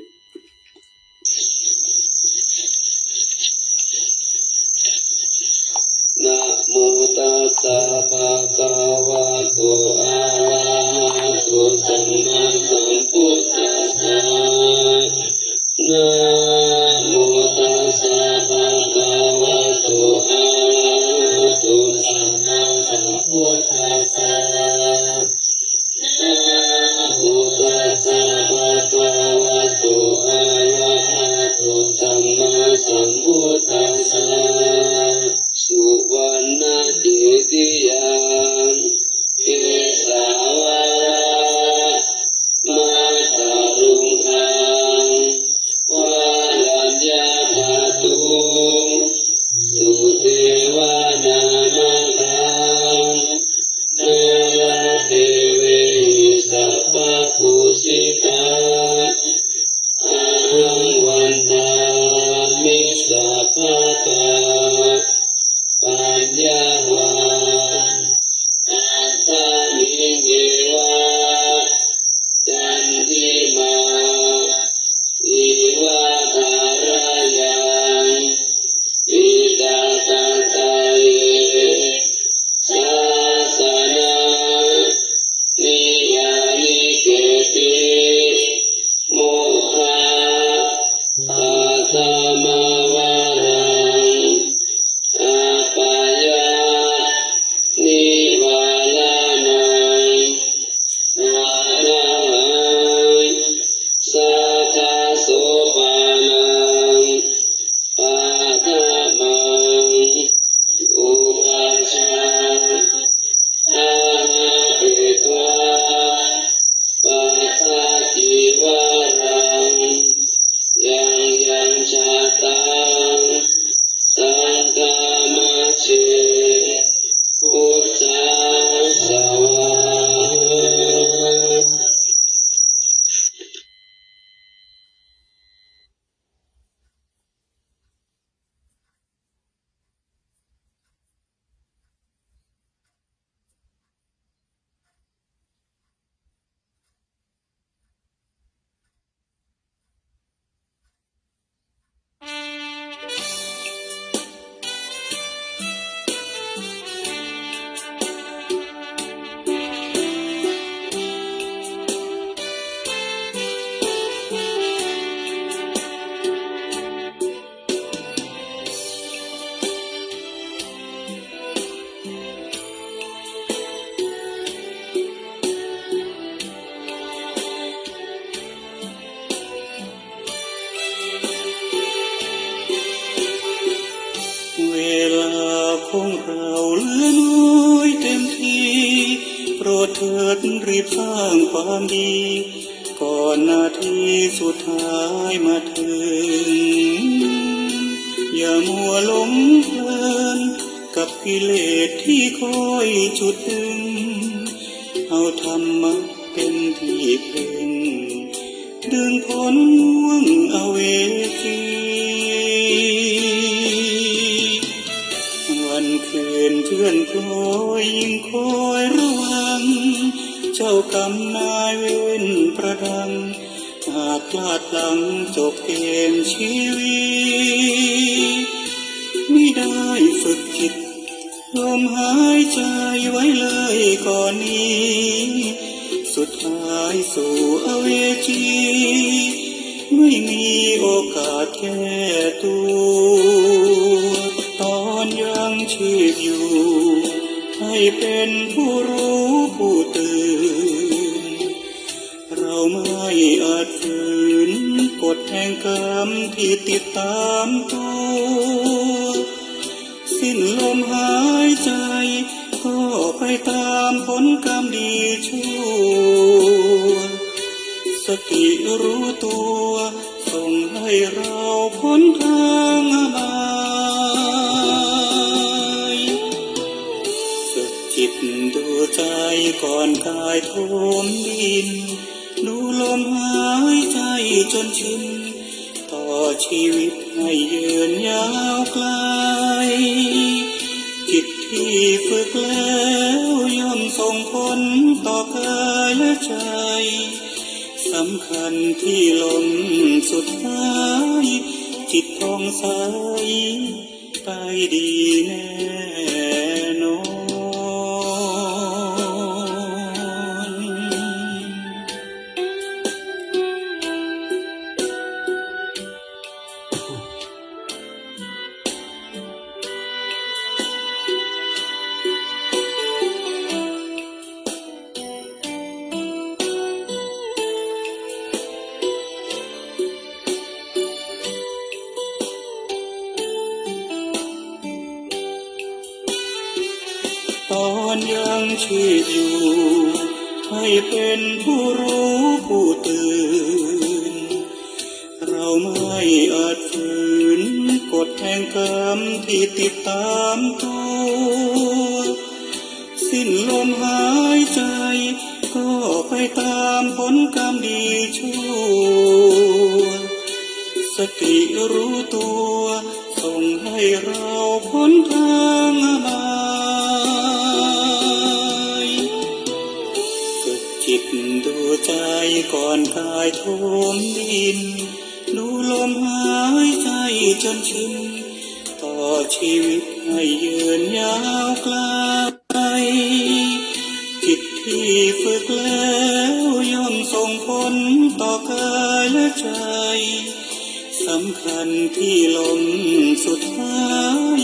Namo tassa bhagavato arahato sammāsambuddhassa. Namo tassa bhagavato arahato sammāsambuddhassa. Namo tassa bhagavato รีบสร้างความดี ก่อนนาทีสุดท้ายมาถึง อย่ามัวหลงเพลินกับกิเลสที่คอยจุดดึง เอาธรรมะเป็นที่เพ่ง ดึงพ้นห่วงอเวจี วันคืนเจือนคล้อยยิ่งคอยระวัง เจ้ากรรมนายเวรประดัง หากพลาดพลั้งจบเกมชีวิต มิได้ฝึกจิต ลมหายใจไว้เลยก่อนนี้ สุดท้ายสู่อเวจี ไม่มีโอกาสแก้ตัว ตอนยังชีพอยู่ ให้เป็นผู้รู้ผู้ตื่น เราไม่อาจฝืนกฎแห่งกรรมที่ติดตามตัว สิ้นลมหายใจ ก็ไปตามผลกรรมดีชั่ว สติรู้ตัว ส่งให้เราพ้นทางอบาย ฝึกจิตดูใจก่อนกายโทมดิน ดูลมหายใจจนชิน ต่อชีวิตให้ยืนยาวไกล จิตที่ฝึกแล้วย่อมส่งผลต่อกายและใจ สำคัญที่ลมสุดท้าย จิตผ่องใส ไปดีแน่นอน ตอนยังชีพอยู่ ให้เป็นผู้รู้ผู้ตื่น เราไม่อาจฝืนกฎแห่งกรรมที่ติดตามตัว สิ้นลมหายใจ ก็ไปตามผลกรรมดีชั่ว สติรู้ตัว ส่งให้เราพ้นทางอบาย ฝึกจิตดูใจก่อนกายโทมดิน ดูลมหายใจจนชิน ต่อชีวิตให้ยืนยาวไกล จิตที่ฝึกแล้วย่อมส่งผลต่อกายและใจ สำคัญที่ลมสุดท้าย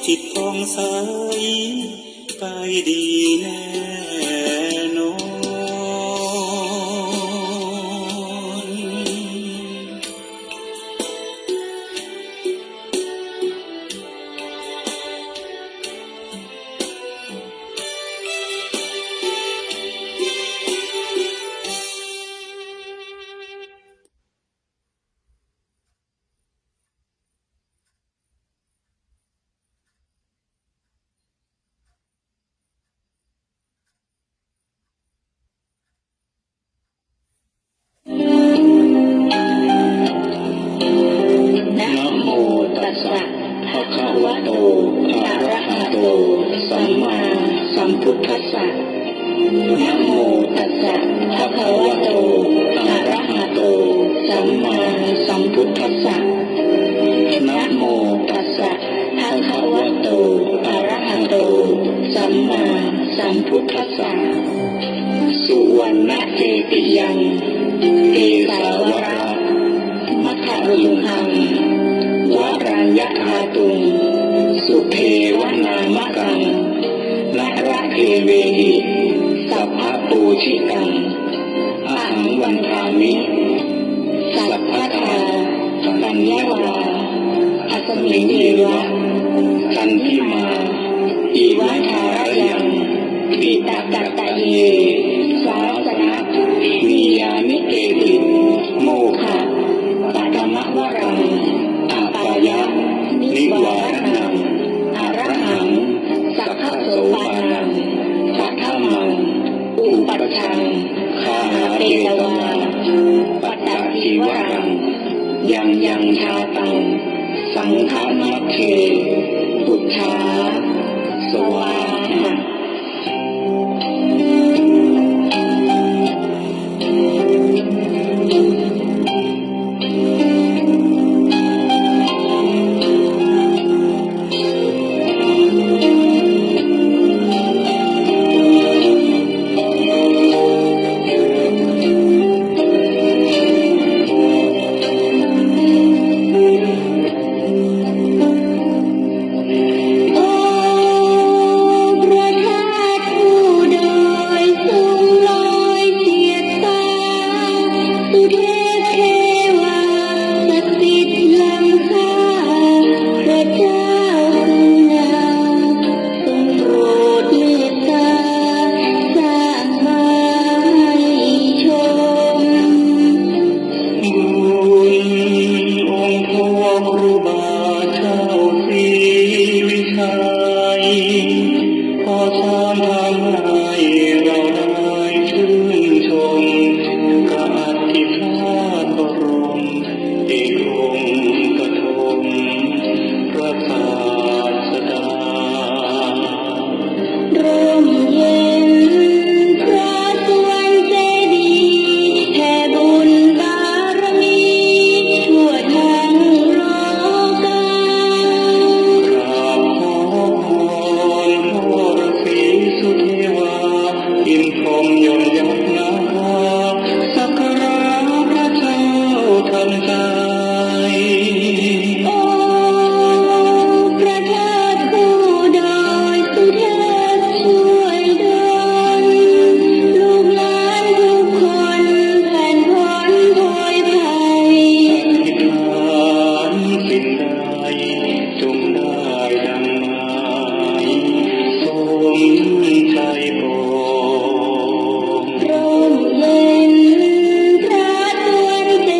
จิตผ่องใส ไปดีแน่นอนนะโมตัสสะ ภะคะวะโต อะระหะโต สัมมาสัมพุทธัสสะ นะโมตัสสะ ภะคะวะโต อะระหะโต สัมมาสัมพุทธัสสะ นะโมตัสสะ ภะคะวะโต อะระหะโต สัมมาสัมพุทธัสสะ สุวัณณะเกติยัง เกสาวะระ มัทธะลุงคัง วะรัญญะธาตุง สุเทวะนามะกัง นะระเทเวหิ สัพพะปูจิตัง อะหัง วันทามิ สัพพะทา ตัญญะวา อัสมิง เยวะ จันทิมา อิวะ ทาระยัง ติตะกะตะเย Gāhāpetvā pattacīvaraṃ yaṃ yaṃ jātaṃ saṅghamagge buddhā svāha. พระธาตุภูดอยสูงลอยเสียดฟ้า สุเทพเทวาศักดิ์สิทธิ์ล้ำค่า พระเจ้าคุณาทรงโปรดเมตตาสร้างมาให้ชม บุญองค์พ่อครูบาเจ้าศรีวิชัย ขอสร้างทำให้เราได้ชื่นชม พระอัฐิธาตุบรม เอกองค์ปฐม พระศาสดา ร่มเย็นพระสุวรรณเจดีย์ แผ่บุญบารมีทั่วทั้งโลกา กราบขอพรพ่อฤาษีสุเทวา อินพรหมยมยักษ์นาคา สักการะพระเจ้าทันใจ องค์พระธาตุภูดอยสุเทพช่วยดล ลูกหลานทุกคนผ่านพ้นโพยภัย อธิษฐานสิ่งใดจงได้ดังหมาย สมใจปอง ร่มเย็นพระสุวรรณเจ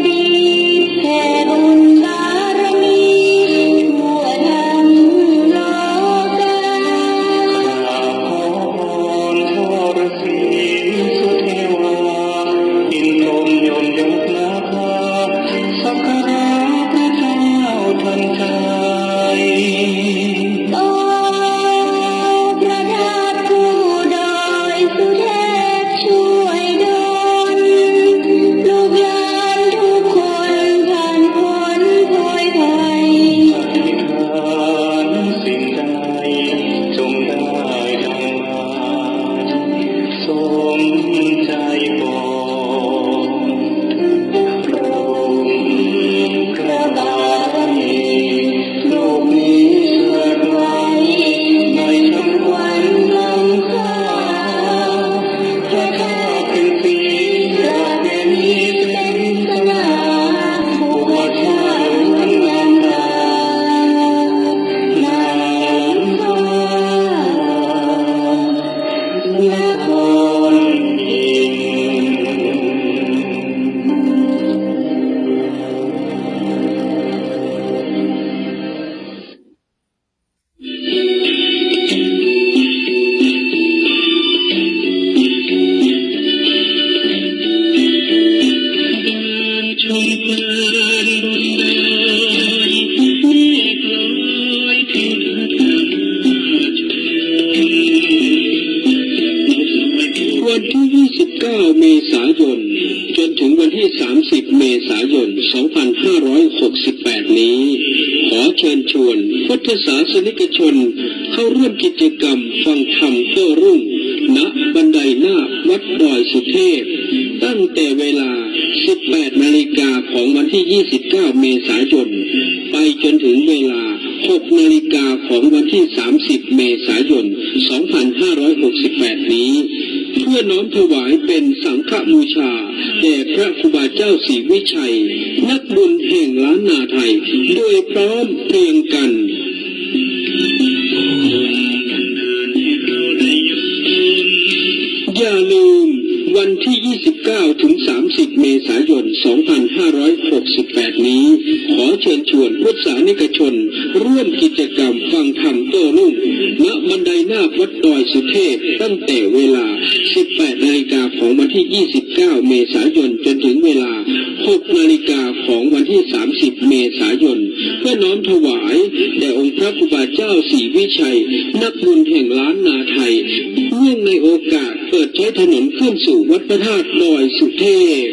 ดีย์ แผ่บุญบารมีทั่วทั้งโลกา กราบขอพรพ่อฤาษีสุเทวา อินพรหมยมยักษ์นาคา สักการะพระเจ้าทันใจ องค์พระธาตุภูดอยสุเทพช่วยดล ลูกหลานทุกคนผ่านพ้นโพยภัย อธิษฐานสิ่งใดจงได้ดังหมาย สมใจปอง พระบารมีลูกนี้เกิดไว้ในธรรมวันล้ำค่า พระธาตุเป็นสีประเพณีเป็นสง่า อุปัชฌาย์ล้วนงามตา นางฟ้า นครพิงค์ ชมเพลินบนดอย เมฆลอยทิวทัศน์น่าชม วันที่ ยี่สิบเก้า เมษายน จนถึงวันที่ สามสิบ เมษายน สองพันห้าร้อยหกสิบแปด นี้ ขอเชิญชวนพุทธศาสนิกชน เข้าร่วมกิจกรรมฟังธรรมโต้รุ่ง ณ บันไดนาควัดดอยสุเทพ ตั้งแต่เวลา สิบแปด นาฬิกาของวันที่ ยี่สิบเก้า เมษายน ไปจนถึงเวลา หก นาฬิกาของวันที่ สามสิบ เมษายน สองพันห้าร้อยหกสิบแปด นี้ เพื่อน้อมถวายเป็นสังฆบูชาแด่พระครูบาเจ้าศรีวิชัย นักบุญแห่งล้านนาไทย โดยพร้อมเพรียงกัน อย่าลืม วันที่ ยี่สิบเก้า ถึง สามสิบ เมษายน สองพันห้าร้อยหกสิบแปด นี้ ขอเชิญชวนพุทธศาสนิกชน ร่วมกิจกรรมฟังธรรมโต้รุ่ง ณ บันไดนาควัดดอยสุเทพ ตั้งแต่เวลา สิบแปด นาฬิกาของวันที่ ยี่สิบเก้า เมษายน จนถึงเวลา หก นาฬิกาของวันที่ สามสิบ เมษายน เพื่อน้อมถวายแด่องค์พระครูบาเจ้าศรีวิชัย นักบุญแห่งล้านนาไทย เนื่องในโอกาสเปิดใช้ถนนขึ้นสู่วัดพระธาตุดอยสุเทพ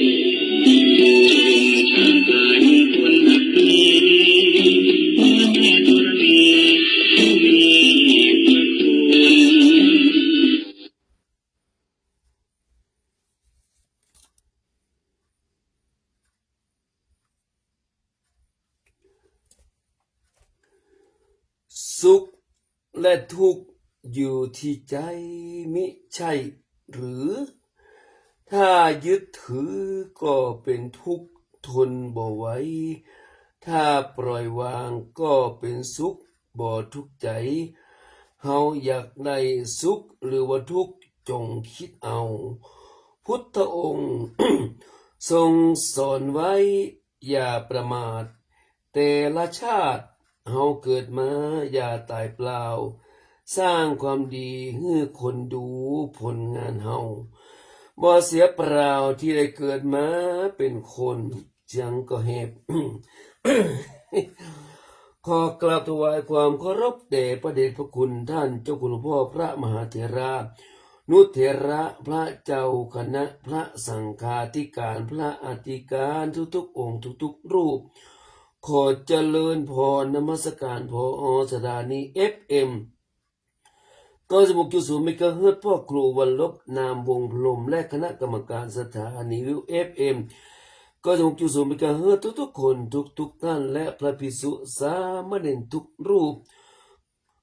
สุขและทุกข์อยู่ที่ใจมิใช่หรือ ถ้ายึดถือก็เป็นทุกข์ทนบ่ไหว ถ้าปล่อยวางก็เป็นสุขบ่ทุกข์ใจ เฮาอยากได้สุขหรือว่าทุกข์จงคิดเอา พุทธองค์ ทรงสอนไว้อย่าประมาท แต่ละชาติเฮาเกิดมาอย่าตายเปล่า สร้างความดีหื้อคนดูผลงานเฮา บ่เสียเปล่าที่ได้เกิดมาเป็นคน เสียงก็แหบ ขอกราบถวายความเคารพแด่พระเดชพระคุณท่านเจ้าคุณหลวงพ่อพระมหาเถระ นุเถระ พระเจ้าคณะ พระสังฆาธิการ พระอธิการทุกๆองค์ทุกๆรูป ขอเจริญพรนมัสการ ผอ สถานี เอฟเอ็ม เก้าสิบหกจุดศูนย์ เมกะเฮิรตซ์ พ่อครูวันลบ นามวงศ์พรหม และคณะกรรมการสถานีวิทยุ เอฟเอ็ม เก้าสิบหกจุดศูนย์ เมกะเฮิรตซ์ ทุกๆคนทุกๆท่าน และพระภิกษุสามเณรทุกรูป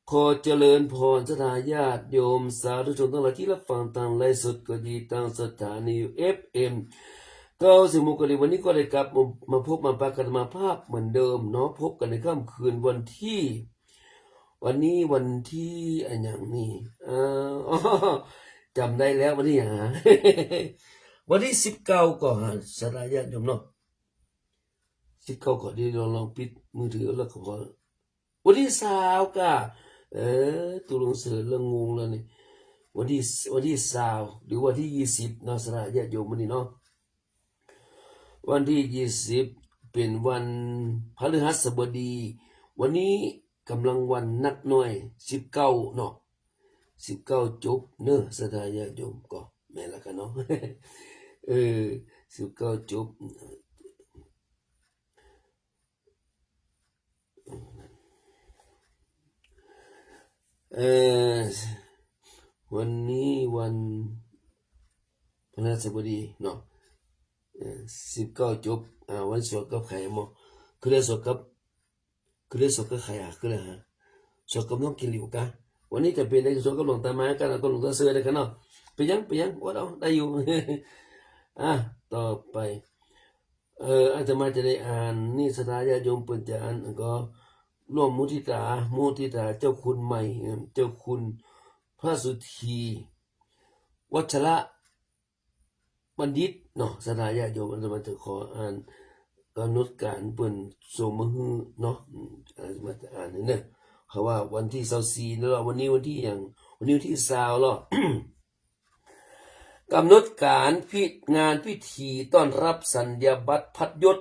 ขอเจริญพรศรัทธาญาติโยมสาธุชนทั้งหลายที่รับฟังทางไลฟ์สดก็ดี ทางสถานี เอฟเอ็ม เก้าสิบหก ก็ดี วันนี้ก็ได้กลับมา มาพบมาปะกันมาภาพเหมือนเดิมเนาะ พบกันในค่ำคืนวันที่ วันนี้วันที่อะหยังนี่ เอ่อ จำได้แล้ว วันที่หยัง วันที่ สิบเก้า ก่อน ศรัทธาญาติโยมเนาะ สิบเก้า ก่อน เดี๋ยวลอง ลองปิดมือถือแล้วก็ขอ วันที่ ซาว กะ เออ ตกลงเสร็จแล้ว งงแล้วนี่ วันที่ วันที่ ซาว หรือวันที่ ยี่สิบ เนาะ ศรัทธาญาติโยม มื้อนี้เนาะ วันที่ ยี่สิบ เป็นวันพฤหัสบดี วันนี้กำลังวันนักน้อย สิบเก้า เนาะ สิบเก้า จบเนาะ ศรัทธาญาติโยม ก็แม่นแล้วกันเนาะ เออ สิบเก้า จบ เอ่อ วันนี้วันพฤหัสบดีเนาะ เอ่อ สิบเก้า จบ อ่า วันสวดกับไข่หมอ คือเรียกสวดกับ คือเรียกสวดกับไข่อะ คืออะไรฮะ สวดกับน้องกินหลิวกะ วันนี้จะเป็นได้สวดกับหลวงตามากัน กับหลวงตาเสือได้กันเนาะ ไปยัง ไปยัง อดเอา ได้อยู่ อ่ะ ต่อไป เอ่อ อาตมาจะได้อ่าน นี่ศรัทธาญาติโยมเปิ้นจะอ่าน ก็ร่วมมุทิตา มุทิตาเจ้าคุณใหม่ เอ่อ เจ้าคุณพระสุธี วัชระบัณฑิตเนาะ ศรัทธาญาติโยม อาตมาจะขออ่านกำหนดการเปิ้นส่งมาหื้อเนาะ อืม อาตมาจะอ่านให้เนาะ เขาว่าวันที่ ซาวสี่ แล้ว วันนี้วันที่หยัง วันนี้วันที่ ซาว แล้ว กำหนดการพิ- งานพิธีต้อนรับสัญญาบัตรพัดยศ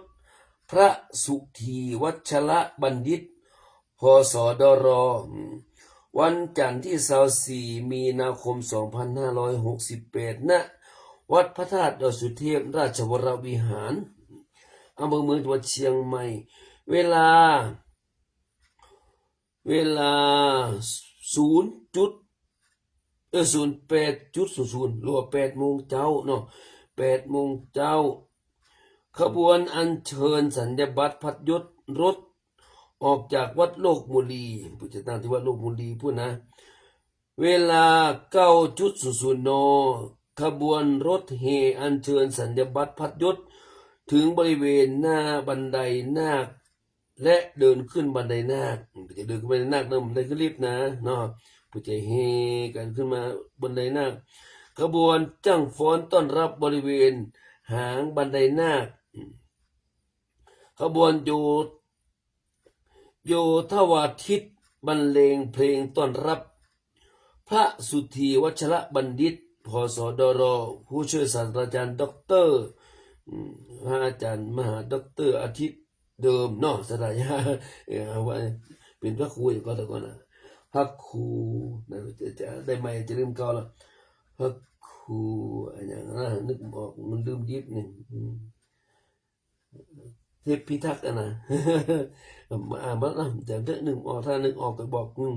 พระสุธีวัชระบัณฑิต พสดร วันจันทร์ที่ ซาวสี่ มีนาคม สองพันห้าร้อยหกสิบแปด ณ วัดพระธาตุดอยสุเทพ ราชวรวิหาร อำเภอเมือง จังหวัดเชียงใหม่ เวลา เวลา ศูนย์ จุด เออ ศูนย์แปดจุดศูนย์ศูนย์ หรือว่า แปดโมงเจ๊าเนาะ แปดโมงเจ๊า ขบวนอัญเชิญสัญญาบัตรพัดยศรถ ออกจากวัดโลกมุลี เปิ้นจะตั้งที่วัดโลกมุลีพู้นนะ เวลา เก้าจุดศูนย์ศูนย์ น. ขบวนรถแห่อัญเชิญสัญญาบัตรพัดยศ ถึงบริเวณหน้าบันไดนาค และเดินขึ้นบันไดนาค เปิ้นจะเดินขึ้นบันไดนาคเนาะ บ่ได้ขึ้นลิฟต์นะเนาะ เปิ้นจะแห่กันขึ้นมาบันไดนาค ข ขบวนจ้างฟ้อนต้อนรับบริเวณหางบันไดนาค ขบวนโย โยธวาทิตบรรเลงเพลงต้อนรับ พระสุธีวัชรบัณฑิต ผสดร ผู้ช่วยศาสตราจารย์ด็อกเตอร์ อืม พระอาจารย์มหาด็อกเตอร์อาทิตย์เดิมเนาะ ศาสตราจารย์ เออ เอาไว้ เป็นพระครูอย่างก่อน แต่ก่อนนะ พระครูนะ จะ จะได้ใหม่ จะลืมเก่าแล้ว พระครูอะไรอย่างนั้นนะ นึกออก มันลืมยิบนี่ อืม เทพพิทักษ์อะนะ มาอ่านมานะ จะนึกนึกออก ถ้านึกออกก็บอก อืม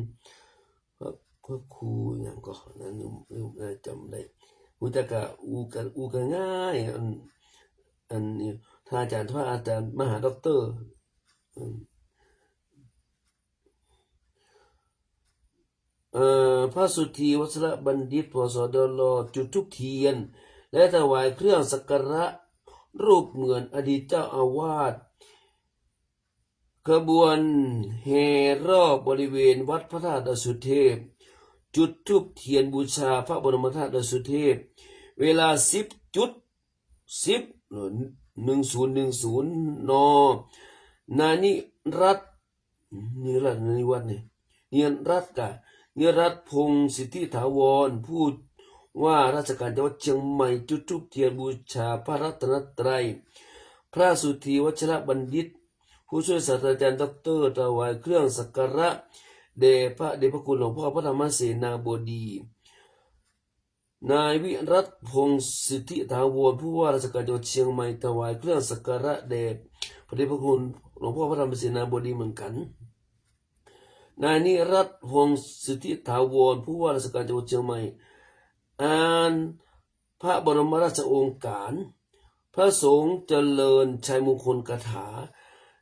พระ พระครูอย่างก็นะ ลืม ลืมนะ จำได้ รู้จักกะ อูกะ อูกะง่าย อัน อันนี้ ท่านอาจารย์ พระอาจารย์มหาด็อกเตอร์ อืม เอ่อ พระสุธีวัชรบัณฑิต ผสดร จุดธูปเทียน และถวายเครื่องสักการะ รูปเหมือนอดีตเจ้าอาวาส ขบวนแห่รอบบริเวณวัดพระธาตุดอยสุเทพ จุดธูปเทียนบูชาพระบรมธาตุดอยสุเทพ เวลา สิบจุด สิบ เอ่อ หนึ่งศูนย์หนึ่งศูนย์ น. นานิรัตน์ นิรัตน์ นิวัฒน์นี่ นิรัตน์กะ นิรัตน์พงษ์สิทธิถาวร ผู้ว่าราชการจังหวัดเชียงใหม่ จุดธูปเทียนบูชาพระรัตนตรัย พระสุธีวัชรบัณฑิต ผู้ช่วยศาสตราจารย์ด็อกเตอร์ ถวายเครื่องสักการะ แด่พระเดชพระคุณหลวงพ่อพระธรรมเสนาบดี นายวิรัตน์พงษ์สิทธิถาวร ผู้ว่าราชการจังหวัดเชียงใหม่ ถวายเครื่องสักการะแด่พระเดชพระคุณหลวงพ่อพระธรรมเสนาบดีเหมือนกัน นายนิรัตน์พงษ์สิทธิถาวร ผู้ว่าราชการจังหวัดเชียงใหม่ อ่านพระบรมราชโองการ พระสงฆ์เจริญชัยมงคลคาถา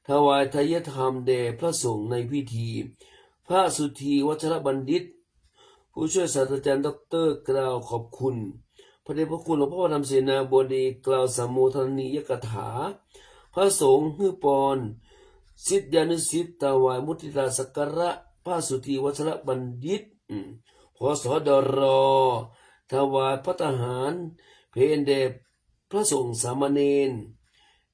ถวายทายธรรมแด่พระสงฆ์ในพิธี พระสุธีวัชรบัณฑิต ผู้ช่วยศาสตราจารย์ด็อกเตอร์กล่าวขอบคุณ พระเดชพระคุณหลวงพ่อพระธรรมเสนาบดี กล่าวสัมโมทนียกถา พระสงฆ์หื้อปอน ศิษยานุศิษย์ถวายมุทิตาสักการะ พระสุธีวัชรบัณฑิต อืม ผสดร ถวายภัตตาหารเพลแด่พระสงฆ์สามเณร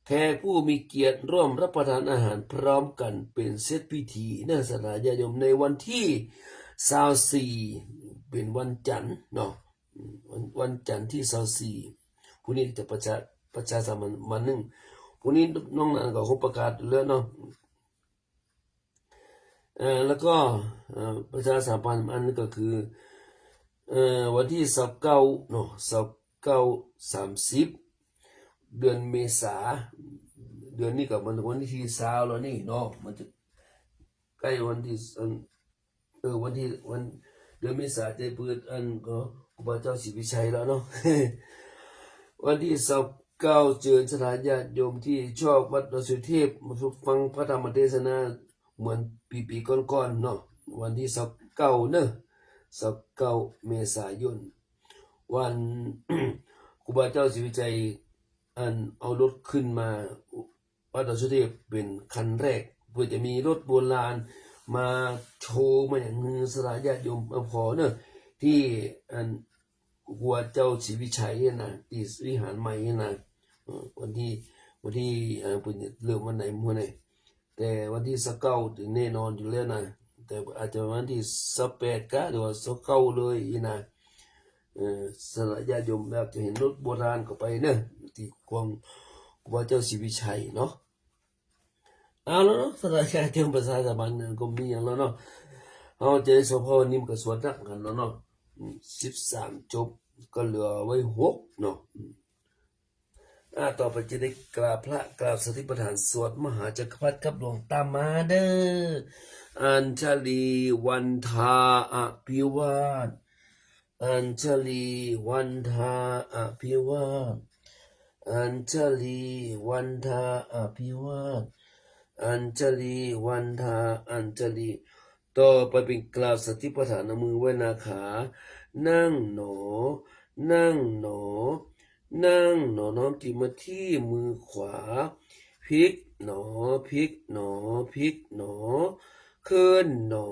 แขกผู้มีเกียรติร่วมรับประทานอาหารพร้อมกันเป็นเซตพิธี เนอะ ศรัทธาญาติโยม ในวันที่ ซาวสี่ เป็นวันจันทร์เนาะ วัน วันจันทร์ที่ ซาวสี่ พรุ่งนี้จะประชา ประชาสัมพันธ์วันหนึ่ง พรุ่งนี้น้องนันก็คงประกาศแล้วเนาะ เอ่อ แล้วก็ เอ่อ ประชาสัมพันธ์อันนึงก็คือ เอ่อ วันที่ ซาวเก้า เนาะ ซาวเก้า สามสิบ เดือนเมษา เดือนนี้ก็มันวันที่ ซาวแล้วนี่เนาะ มันจะใกล้วันที่ เอ่อ วันที่ วัน เดือนเมษาจะเปิดอันก็ครูบาเจ้าศรีวิชัยแล้วเนาะ วันที่ ซาวเก้า เชิญศรัทธาญาติโยมที่ชอบวัดดอยสุเทพมาฟังพระธรรมเทศนาเหมือนปีๆก่อนๆเนาะ วันที่ ซาวเก้า เนอะ ซาวเก้า เมษายน วัน ครูบาเจ้าศรีวิชัย อันเอารถขึ้นมา วัดดอยสุเทพเป็นคันแรก เพื่อจะมีรถโบราณมาโชว์มาอย่างหื้อศรัทธาญาติโยมมาพอเนอะ ที่อันครูบาเจ้าศรีวิชัยเนี่ยนะ ที่วิหารใหม่เนี่ยนะ เอ่อ วันที่ วันที่ เอ่อ เพิ่นเริ่มวันไหนมื้อไหน แต่วันที่ ซาวเก้า ถึงแน่นอนอยู่แล้วนะ แต่อาจจะวันที่ ซาวแปด กะ หรือว่า ซาวเก้า เลยนี่นะ เอ่อ ศรัทธาญาติโยมอยากจะเห็นรถโบราณก็ไปเนอะ ที่ของครูบาเจ้าศรีวิชัยเนาะ เอาแล้วเนาะ ศรัทธาญาติโยม ประชาสัมพันธ์เนี่ยก็มีอย่างแล้วเนาะ เอาใจสวด เพราะวันนี้มันก็สวดหนักกันแล้วเนาะ อืม สิบสาม จบ ก็เหลือไว้หกเนาะ อืม อ่า ต่อไปจะได้กราบพระ กราบสติปัฏฐาน สวดมหาจักรพรรดิกับหลวงตามาเด้อ อัญชลีวันทาอภิวาท อัญชลีวันทาอภิวาท อัญชลีวันทาอภิวาท อัญชลีวันทา อัญชลี ต่อไปเป็นกราบสติปัฏฐาน เอามือไว้หน้าขา นั่งหนอ นั่งหนอ นั่งหนอ น้อมจิตมาที่มือขวา พลิกหนอ พลิกหนอ พลิกหนอ เคลื่อนหนอ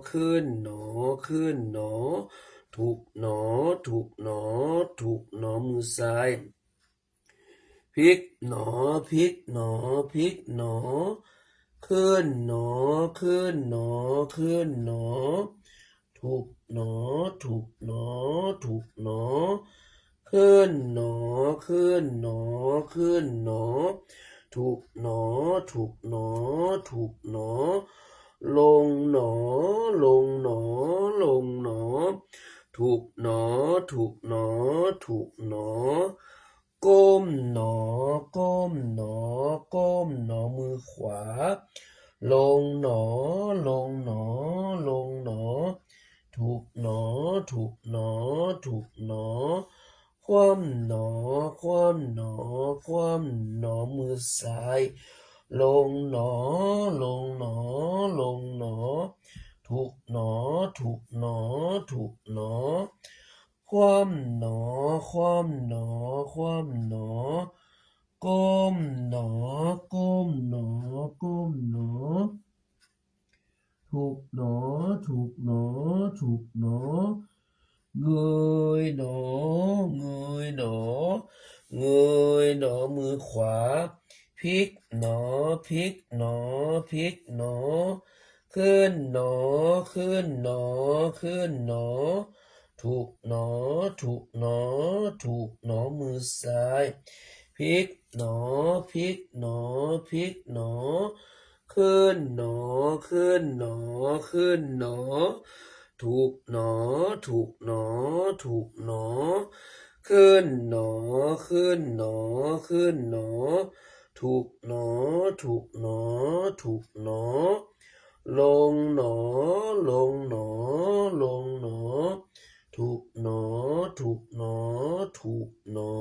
เคลื่อนหนอ เคลื่อนหนอ ท ถูกหนอ ถูกหนอ ถูกหนอ มือซ้าย พลิกหนอ พลิกหนอ พลิกหนอ ขึ้นหนอ ขึ้นหนอ ขึ้นหนอ ถูกหนอ ถูกหนอ ถูกหนอ ขึ้นหนอ ขึ้นหนอ ขึ้นหนอ ถูกหนอ ถูกหนอ ถูกหนอ ลงหนอ ลงหนอ ลงหนอ ถูกหนอ ถูกหนอ ถูกหนอ ก้มหนอ ก้มหนอ ก้มหนอ มือขวา ลงหนอ ลงหนอ ลงหนอ ถูกหนอ ถูกหนอ ถูกหนอ คว่ำหนอ คว่ำหนอ คว่ำหนอ มือซ้าย ลงหนอ ลงหนอ ลงหนอ ถูกหนอ ถูกหนอ ถูกหนอ คว่ำหนอ คว่ำหนอ คว่ำหนอ ก้มหนอ ก้มหนอ ก้มหนอ ถูกหนอ ถูกหนอ ถูกหนอ เงยหนอ เงยหนอ เงยหนอ มือขวา พลิกหนอ พลิกหนอ พลิกหนอ ขึ้นหนอ ขึ้นหนอ ขึ้นหนอ ถูกหนอ ถูกหนอ ถูกหนอ มือซ้าย พลิกหนอ พลิกหนอ พลิกหนอ ขึ้นหนอ ขึ้นหนอ ขึ้นหนอ ถูกหนอ ถูกหนอ ถูกหนอ ขึ้นหนอ ขึ้นหนอ ขึ้นหนอ ถูกหนอ ถูกหนอ ถูกหนอ ลงหนอ ลงหนอ ลงหนอ ถูกหนอ ถูกหนอ ถูกหนอ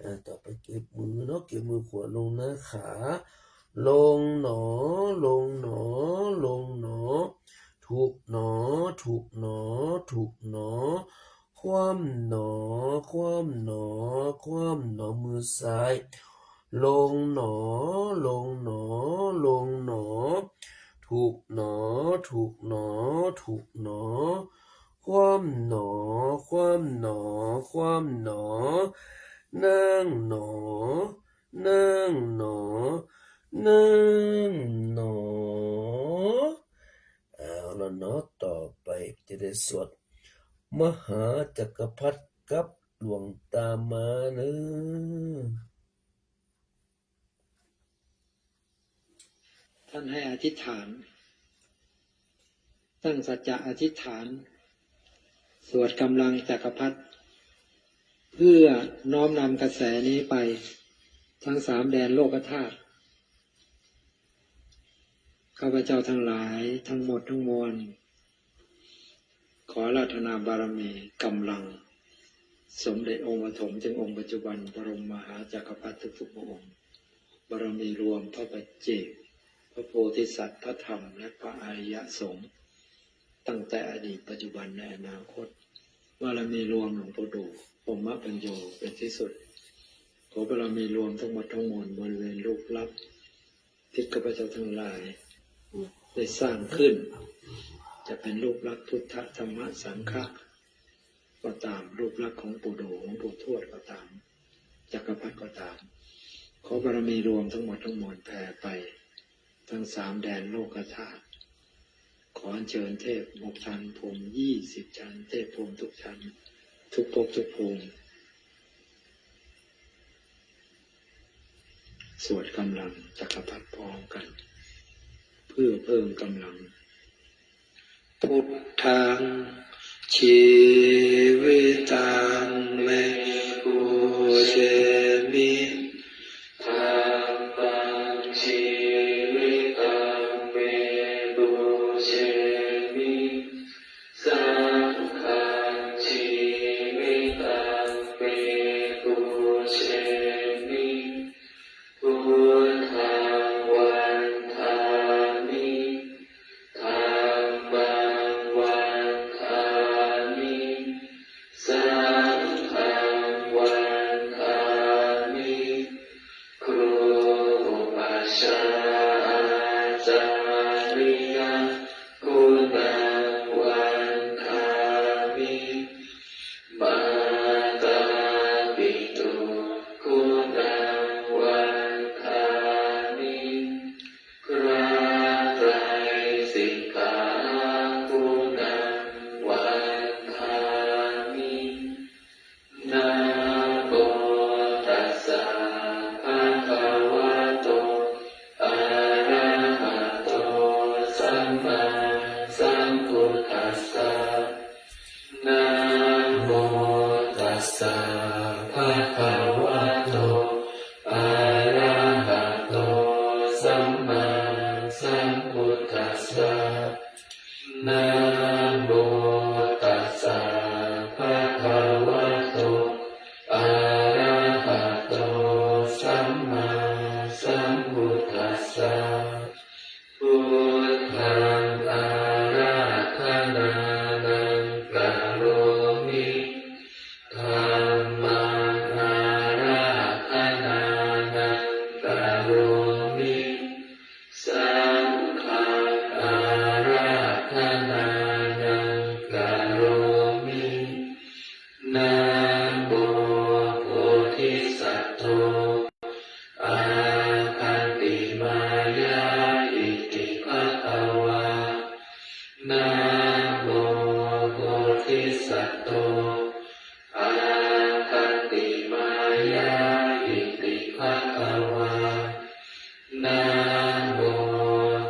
อ่า ต่อไปเก็บมือเนาะ เก็บมือขวาลงหน้าขา ลงหนอ ลงหนอ ลงหนอ ถูกหนอ ถูกหนอ ถูกหนอ คว่ำหนอ คว่ำหนอ คว่ำหนอ มือซ้าย ลงหนอ ลงหนอ ลงหนอ ถูกหนอ ถูกหนอ ถูกหนอ คว่ำหนอ คว่ำหนอ คว่ำหนอ นั่งหนอ นั่งหนอ นั่งหนอ เอาละเนาะ ต่อไปจะได้สวดมหาจักรพรรดิกับหลวงตามาเนอะ ท่านให้อธิษฐาน ตั้งสัจจะอธิษฐาน สวดกำลังจักรพรรดิ เพื่อน้อมนำกระแสนี้ไป ทั้งสามแดนโลกธาตุ ข้าพเจ้าทั้งหลายทั้งหมดทั้งมวล ขออาราธนาบารมีกำลัง สมเด็จองค์ปฐมถึงองค์ปัจจุบัน บรมมหาจักรพรรดิทุกๆพระองค์ บารมีรวมพระปัจเจก พระโพธิสัตว์ พระธรรม และพระอริยสงฆ์ ตั้งแต่อดีต ปัจจุบัน ในอนาคต บารมีรวมหลวงปู่ดู่ พรหมปัญโญ เป็นที่สุด ขอบารมีรวมทั้งหมดทั้งมวล บริเวณรูปลักษณ์ที่ข้าพเจ้าทั้งหลายได้สร้างขึ้น จะเป็นรูปลักษณ์พุทธ ธรรม สังฆะก็ตาม รูปลักษณ์ของปู่ดู่ ของปู่ทวดก็ตาม จักรพรรดิก็ตาม ขอบารมีรวมทั้งหมดทั้งมวลแผ่ไป ทั้งสามแดนโลกธาตุ ขออัญเชิญเทพหกชั้นพรหมยี่สิบชั้น เทพพรหมทุกชั้น ทุกภพทุกภูมิ สวดกำลังจักรพรรดิพร้อมกัน เพื่อเพิ่มกำลัง Buddhaṃ jīvitaṃ me pūjemi. Dhammaṃ jīvitaṃ me pūjemi. Saṅghaṃ jīvitaṃ me pūjemi. Buddhaṃ vandāmi. Dhammaṃ vandāmi. Saṅghaṃ bhagavato arahato sammāsambuddhassa. Namo tassa bhagavato arahato sammāsambuddhassa. Buddhaṃ ārādhanānaṃ karomi. Dhammaṃ ārādhanānaṃ karomi. Saṅghaṃ ārādhanānaṃ karomi. Namo bodhisatto āgantimāya iti bhagavā. Namo bodhisatto āgantimāya iti bhagavā. Namo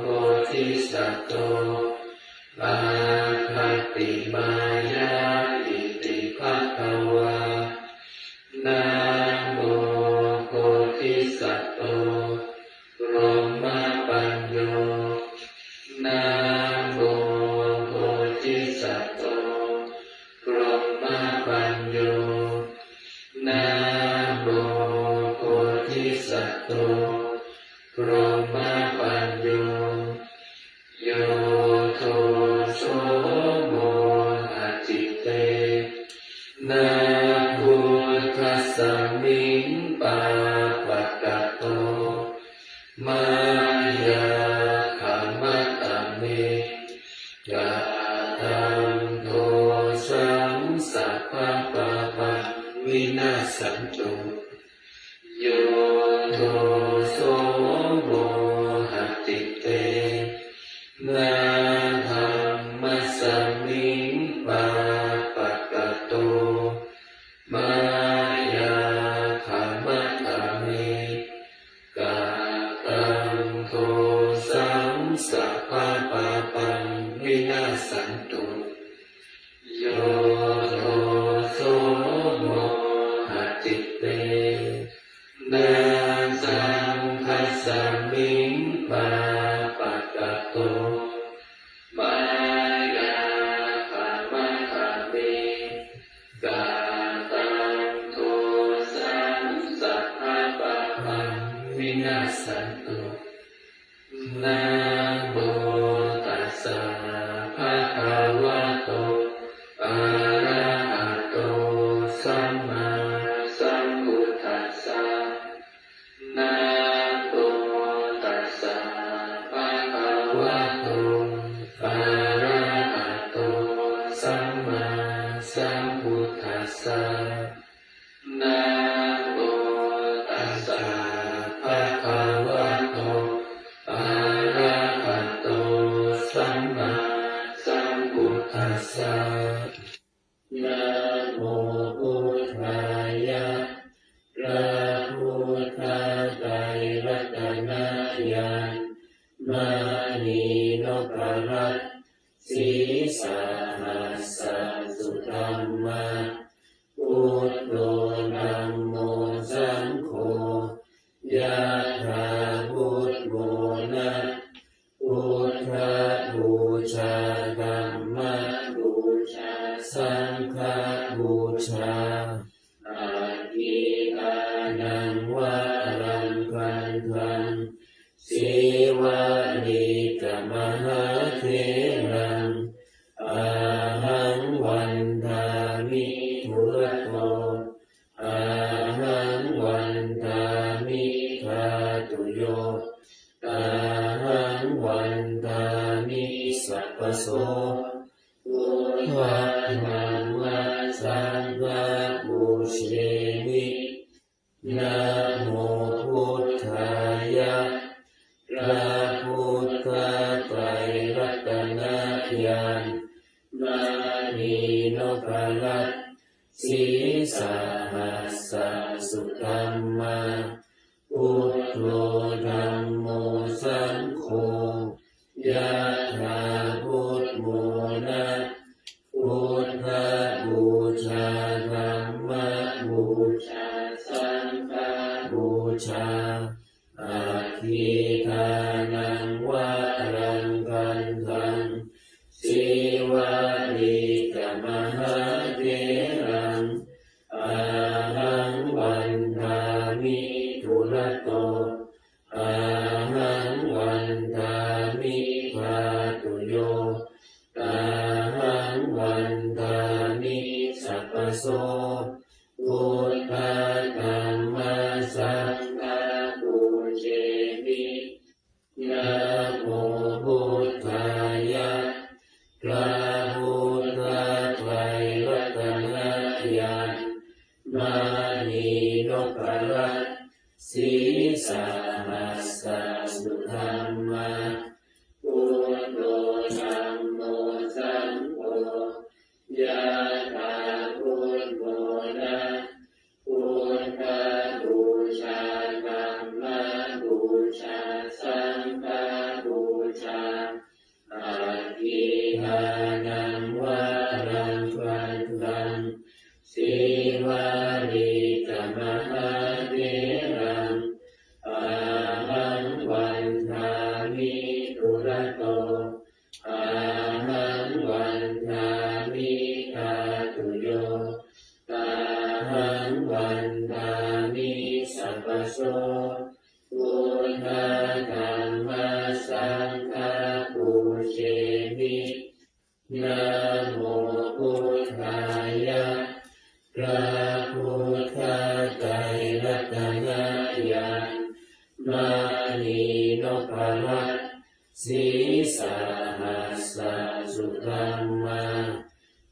bodhisatto āgantimāya iti bhagavā. Namo bodhisatto brahmapañño. Namo bodhisatto brahmapañño. Namo bodhisatto brahmapañño. Yo doso mohacitte na buddhasmiṃ pāpakato mayā khamata me kataṃ dosaṃ sabbapāpaṃ vinassantu. Yo doso mohacitte na dhammasmiṃ pāpakato mayā khamata me kataṃ dosaṃ sabbapāpaṃ vinassantu. Yo doso mohacitte na saṅghasmiṃ pāpakato mayā khamata me kataṃ dosaṃ sabbapāpaṃ vinassantu. Namo tassa bhagavato arahato sammāsambuddhassa. Namo tassa bhagavato arahato sammāsambuddhassa. Namo tassa bhagavato arahato sammāsambuddhassa. Namo buddhāya. พระพุทธไตรรัตนญาณ มณีนพรัตน์ sīsahassa sudhammā, buddho dhammo saṅgho, yathābudmona, buddhapūjā, dhammapūjā, saṅghapūjā, agilānaṃ varaṃ gandhaṃ, sīvalī ca mahātheraṃ, ahaṃ vandāmi dūrato, ahaṃ vandāmi dhātuyo, ahaṃ vandāmi sabbaso, buddha dhamma saṅgha pūjemi. Namo buddhāya. พระพุทธไตรรัตนญาณ มณีนพรัตน์ sīsahassa sudhammā, buddho dhammo saṅgho, yathābudmona, buddhapūjā, dhammapūjā, saṅghapūjā. Aggi dānaṃ varaṃ gandhaṃ sīvalī ca mahātheraṃ ahaṃ vandāmi dūrato. Ahaṃ vandāmi dhātuyo. Ahaṃ vandāmi sabbaso. Buddha dhamma saṅgha pūjemi. Namo buddhāya. พระพุทธไตรรัตนญาณ มณีนพรัตน์ sīsahassa sudhammā. Buddho dhammo saṅgho. Yathā buddhamona. Buddhapūjā dhammapūjā saṅghapūjā. Aggi dānaṃ varaṃ gandhaṃ sīvalī ca mahātheraṃ ahaṃ vandāmi dūrato. Ahaṃ vandāmi dhātuyo. Ahaṃ vandāmi sabbaso. Buddha dhamma saṅgha pūjemi. Namo buddhāya. พระพุทธไตรรัตนญาณ มณีนพรัตน์ sīsahassa sudhammā.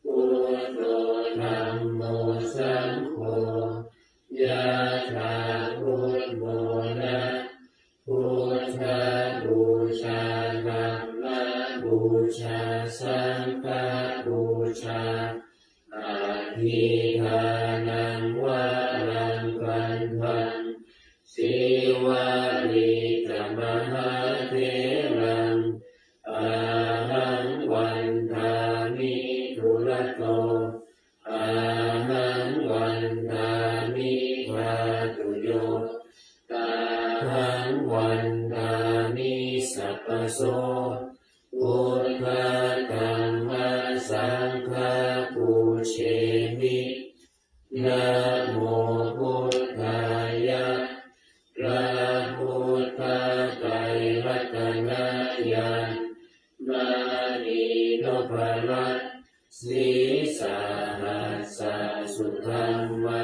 Buddho dhammo saṅgho. Yathā buddhamona. Buddhapūjā dhammapūjā saṅghapūjā. Aggi dānaṃ varaṃ gandhaṃ sīvalī ca mahātheraṃ ahaṃ vandāmi dūrato. Ahaṃ vandāmi dhātuyo. Ahaṃ vandāmi sabbaso. Buddha dhamma saṅgha pūjemi. Namo buddhāya. พระพุทธไตรรัตนญาณ มณีนพรัตน์ sīsahassa sudhammā.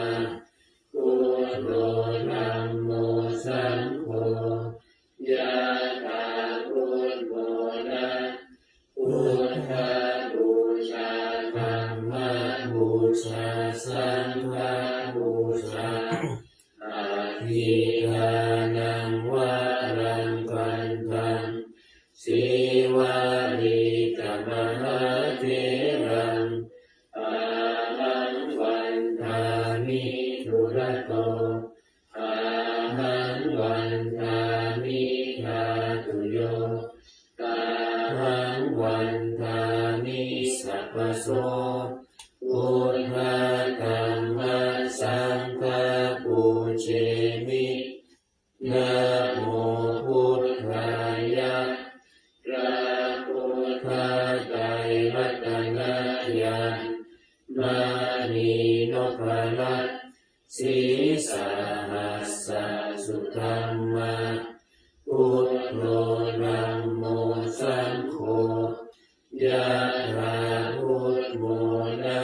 Buddho dhammo saṅgho. Yathā buddhamona. Buddhapūjā dhammapūjā saṅghapūjā. Aggi dānaṃ varaṃ gandhaṃ sīvalī ca mahātheraṃ ahaṃ vandāmi dūrato. Ahaṃ vandāmi dhātuyo. Ahaṃ vandāmi sabbaso. Buddha dhamma saṅgha pūjemi. Namo buddhāya. พระพุทธไตรรัตนญาณ มณีนพรัตน์ sīsahassa sudhammā. Buddho dhammo saṅgho. Yathā buddhamona.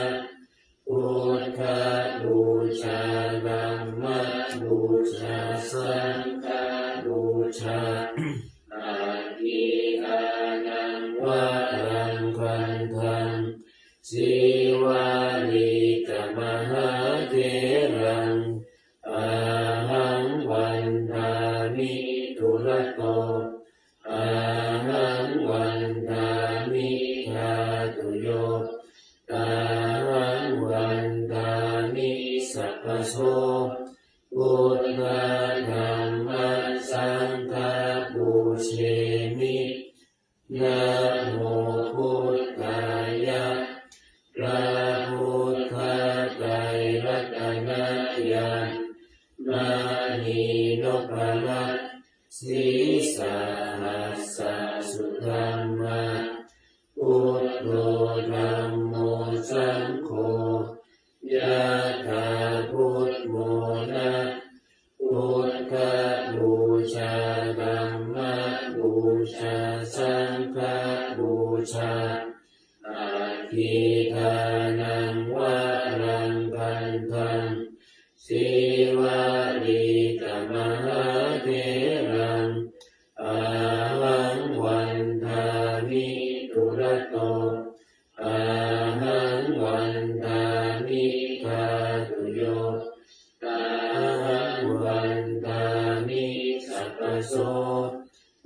Buddhapūjā dhammapūjā saṅghapūjā. Aggi dānaṃ varaṃ gandhaṃ sīvalī ca mahātheraṃ ahaṃ vandāmi dūrato. Ahaṃ vandāmi dhātuyo. Ahaṃ vandāmi sabbaso. Buddha dhamma saṅgha pūjemi. Namo buddhāya. พระพุทธไตรรัตนญาณ Mahinopalassī sahassa sudhammā. Buddho dhammo saṅgho yathā buddhamona. Buddhapūjā dhammapūjā saṅghapūjā. Aggīdānaṃ varaṃ gandhaṃ sīvalīkamahātheraṃ. Ahaṃ vandāmi dūrato. Ahaṃ vandāmi dhātuyo. Tahaṃ vandāmi sabbaso.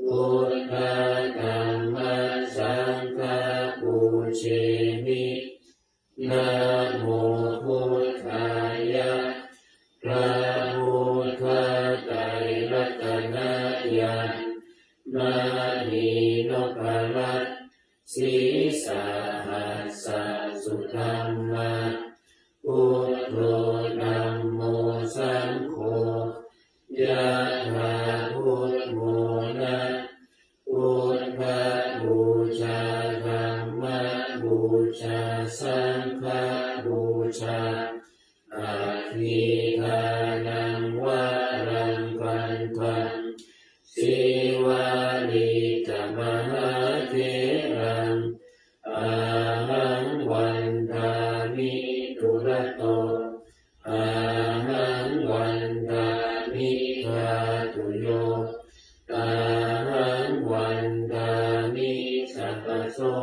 Buddha dhamma saṅgha pūjemi. Namo buddhāya. พระพุทธไตรรัตนญาณ มหินพรัตน์ sīsahassa sudhammā. Buddho dhammo saṅgho yathā buddhamona. Buddhapūjā dhammapūjā saṅghapūjā. Aggīdānaṃ varaṃ gandhaṃ sīvalīkamahātheraṃ. Ahaṃ vandāmi dūrato. Ahaṃ vandāmi dhātuyo. Tahaṃ vandāmi sabbaso.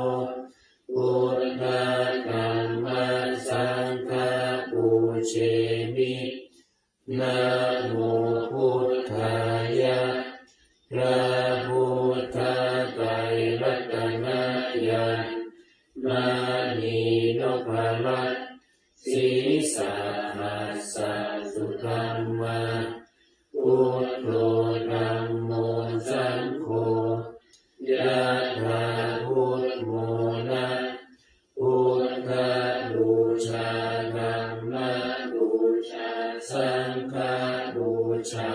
Buddha dhamma saṅgha pūjemi. Namo buddhāya. พระพุทธไตรรัตนญาณ มหินพรัตน์ sīsahassa sudhammā. Buddho dhammo saṅgho yathā buddhamona. Buddhapūjā dhammapūjā saṅghapūjā.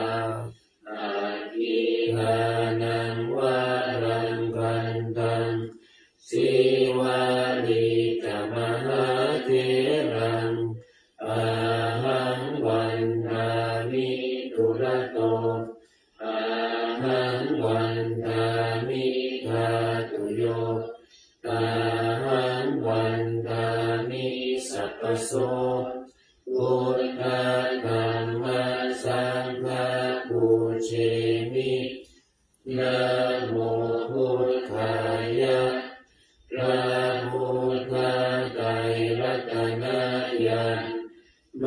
Aggīdānaṃ varaṃ gandhaṃ sīvalīkamahātheraṃ. Ahaṃ vandāmi dūrato. Ahaṃ vandāmi dhātuyo. Tahaṃ vandāmi sabbaso. Buddha dhamma saṅgha pūjemi. Namo buddhāya. พระพุทธไตรรัตนญาณ ม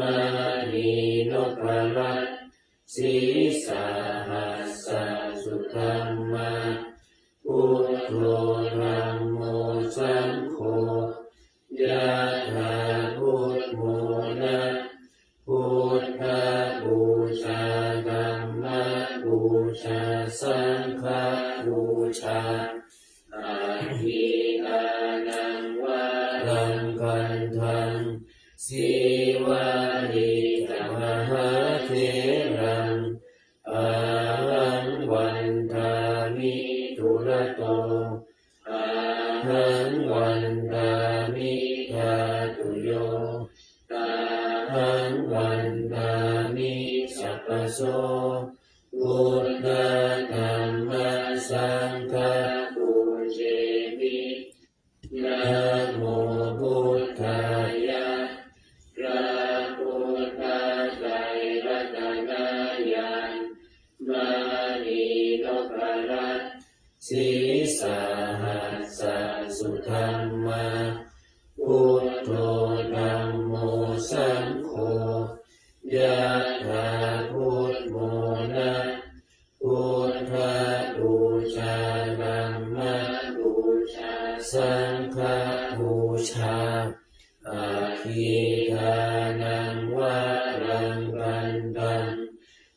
หินพรัตน์ sīsahassa sudhammā. Buddho dhammo saṅgho yathā buddhamona. Buddhapūjā dhammapūjā saṅghapūjā. Aggīdānaṃ varaṃ gandhaṃ sīvalīkamahātheraṃ. Ahaṃ vandāmi dūrato. Ahaṃ vandāmi dhātuyo. Tahaṃ vandāmi sabbaso. Buddha dhamma saṅgha pūjemi. Namo buddhāya. พระพุทธไตรรัตนญาณ มหินพรัตน์ sīsahassa sudhammā. Buddho dhammo saṅgho yathā buddhamona. Buddhapūjā dhammapūjā saṅghapūjā. Aggīdānaṃ varaṃ gandhaṃ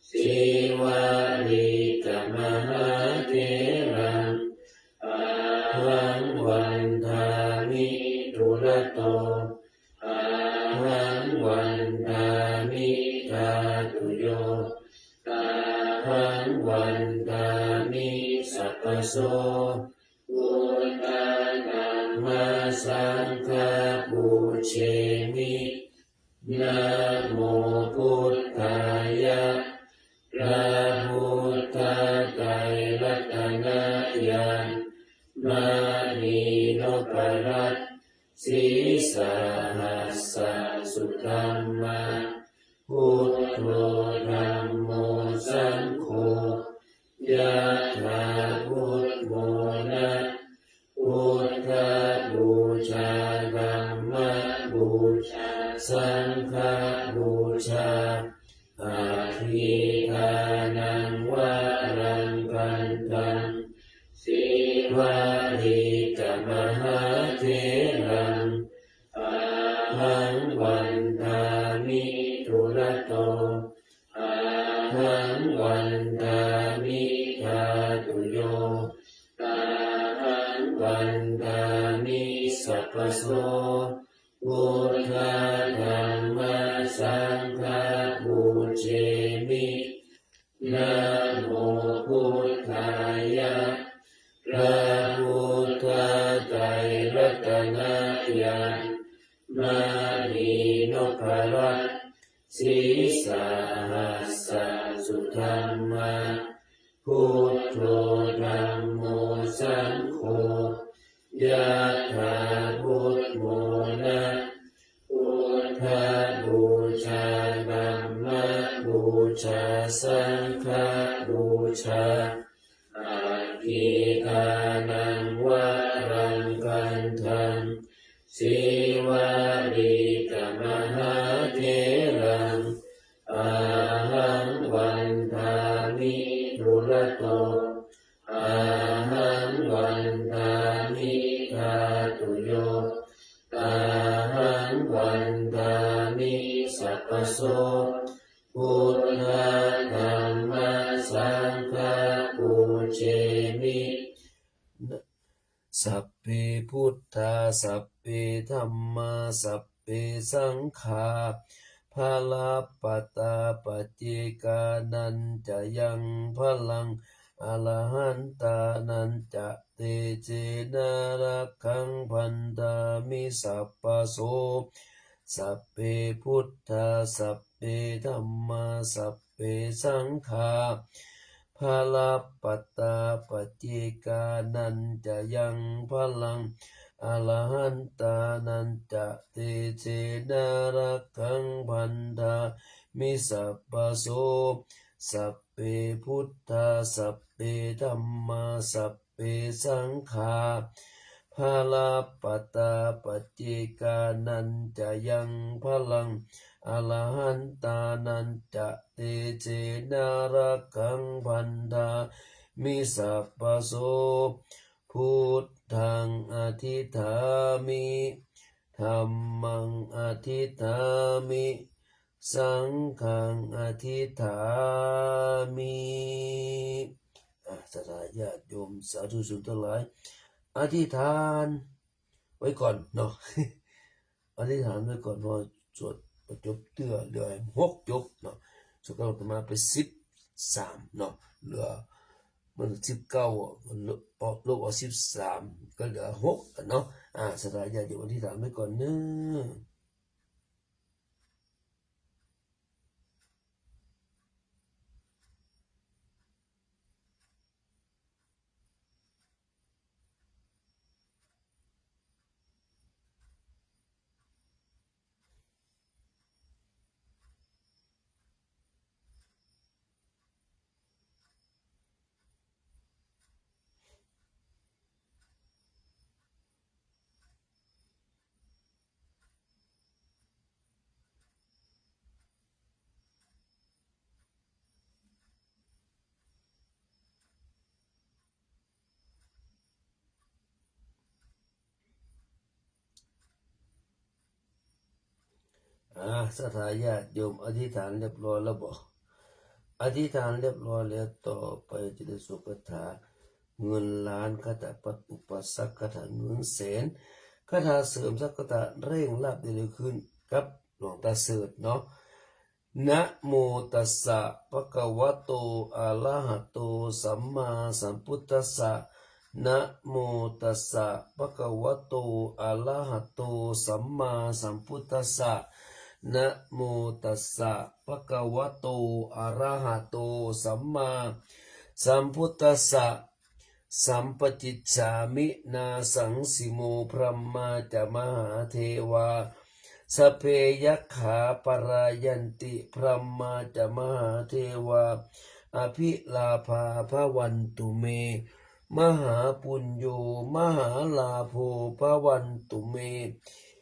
sīvalīkamahātheraṃ. Ahaṃ vandāmi dūrato. Ahaṃ vandāmi dhā yo. Ahaṃ vandāmi sabbaso. Buddha dhamma saṅgha pūjemi. Namo buddhāya. พระพุทธไตรรัตนญาณ มณีนพรัตน์ sīsahassa sudhammā. Buddho dhammo saṅgho, yathā buddhamona. Buddhapūjā dhammapūjā saṅghapūjā. Atthi dānaṃ varaṃ gandhaṃ, sīvalī ca mahātheraṃ. Ahaṃ vandāmi dūrato, ahaṃ vandāmi dhātuyo, ahaṃ vandāmi sabbaso. Buddha dhamma saṅgha pūjemi. Namo buddhāya. พระพุทธไตรรัตนญาณ มณีนพรัตน์ sīsahassa sudhammā. Buddho dhammo saṅgho, yathā buddhamona. Buddhapūjā dhammapūjā saṅghapūjā. Atthi dānaṃ varaṃ gandhaṃ, sīvalī ca mahātheraṃ. Ahaṃ vandāmi dūrato, ahaṃ vandāmi dhātuyo, ahaṃ vandāmi sabbaso. Buddha dhamma saṅgha pūjemi. Sabbe buddhā, sabbe dhammā, sabbe saṅghā, balappattā paccekānañca yaṃ balaṃ, arahantānañca tejena, rakkhaṃ bandhāmi sabbaso. Sabbe buddhā, sabbe dhammā, sabbe saṅghā, balappattā paccekānañca yaṃ balaṃ, arahantānañca tejena, rakkhaṃ bandhāmi sabbaso. Sabbe buddhā, sabbe dhammā, sabbe saṅghā, balappattā paccekānañca yaṃ balaṃ, arahantānañca tejena, rakkhaṃ bandhāmi sabbaso. Buddhaṃ adhiṭṭhāmi, dhammaṃ adhiṭṭhāmi, saṅghaṃ adhiṭṭhāmi. อ่ะ ศรัทธาญาติโยมสาธุชนทั้งหลาย อธิษฐานไว้ก่อนเนาะ อธิษฐานไว้ก่อน เพราะสวดบ่จบเตื้อ เหลือหกจบเนาะ สวดกับอาตมาไปสิบสามเนาะ เหลือ มันสิบเก้าอ่ะ มันลบ ลบออกสิบสาม ก็เหลือหกอ่ะเนาะ อ่า ศรัทธาญาติโยมอธิษฐานไว้ก่อนเนาะ อ่า ศรัทธาญาติโยมอธิษฐานเรียบร้อยแล้วบ่ อธิษฐานเรียบร้อยแล้ว ต่อไปจะได้สวดคาถาเงินล้าน คาถาปัดอุปสรรค คาถาเงินแสน คาถาเสริมทรัพย์ คาถาเร่งลาภได้เร็วขึ้น กับหลวงตาเสิร์ชเนาะ Namo tassa bhagavato arahato sammāsambuddhassa. Namo tassa bhagavato arahato sammāsambuddhassa. Namo tassa bhagavato arahato sammāsambuddhassa. Sampacicchāmi nāsaṃsimo brahmā ca mahādevā sabbe yakkhā palāyanti brahmā ca mahādevā abhilābhā bhavantu me. Mahāpuñño mahālābho bhavantu me.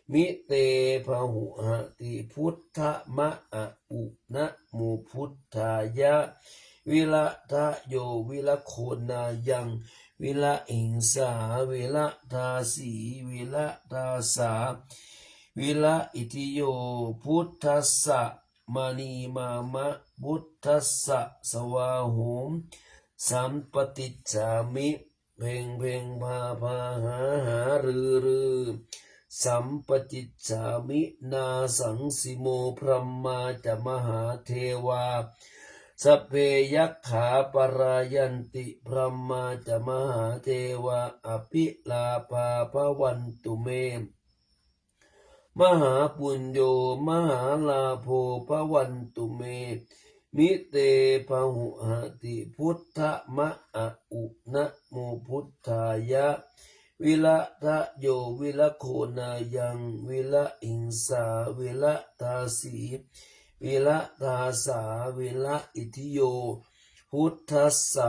Mite bahuhati buddha ma a u namo buddhāya. Viradayo viragonāyaṃ virahiṃsā viradāsī viradāsā viraitthiyo buddhassa mānī māma buddhassa svāhom sampaṭicchāmi. เพ็งเพ็งพาพาหาหารือรือ Sampacicchāmi nāsaṃsimo brahmā ca mahādevā sabbe yakkhā palāyanti brahmā ca mahādevā abhilābhā bhavantu me. Mahāpuñño mahālābho bhavantu me. Mite bahuhati buddha ma a u namo buddhāya. Viradayo viragonāyaṃ virahiṃsā viradāsī viradāsā viraitthiyo buddhassa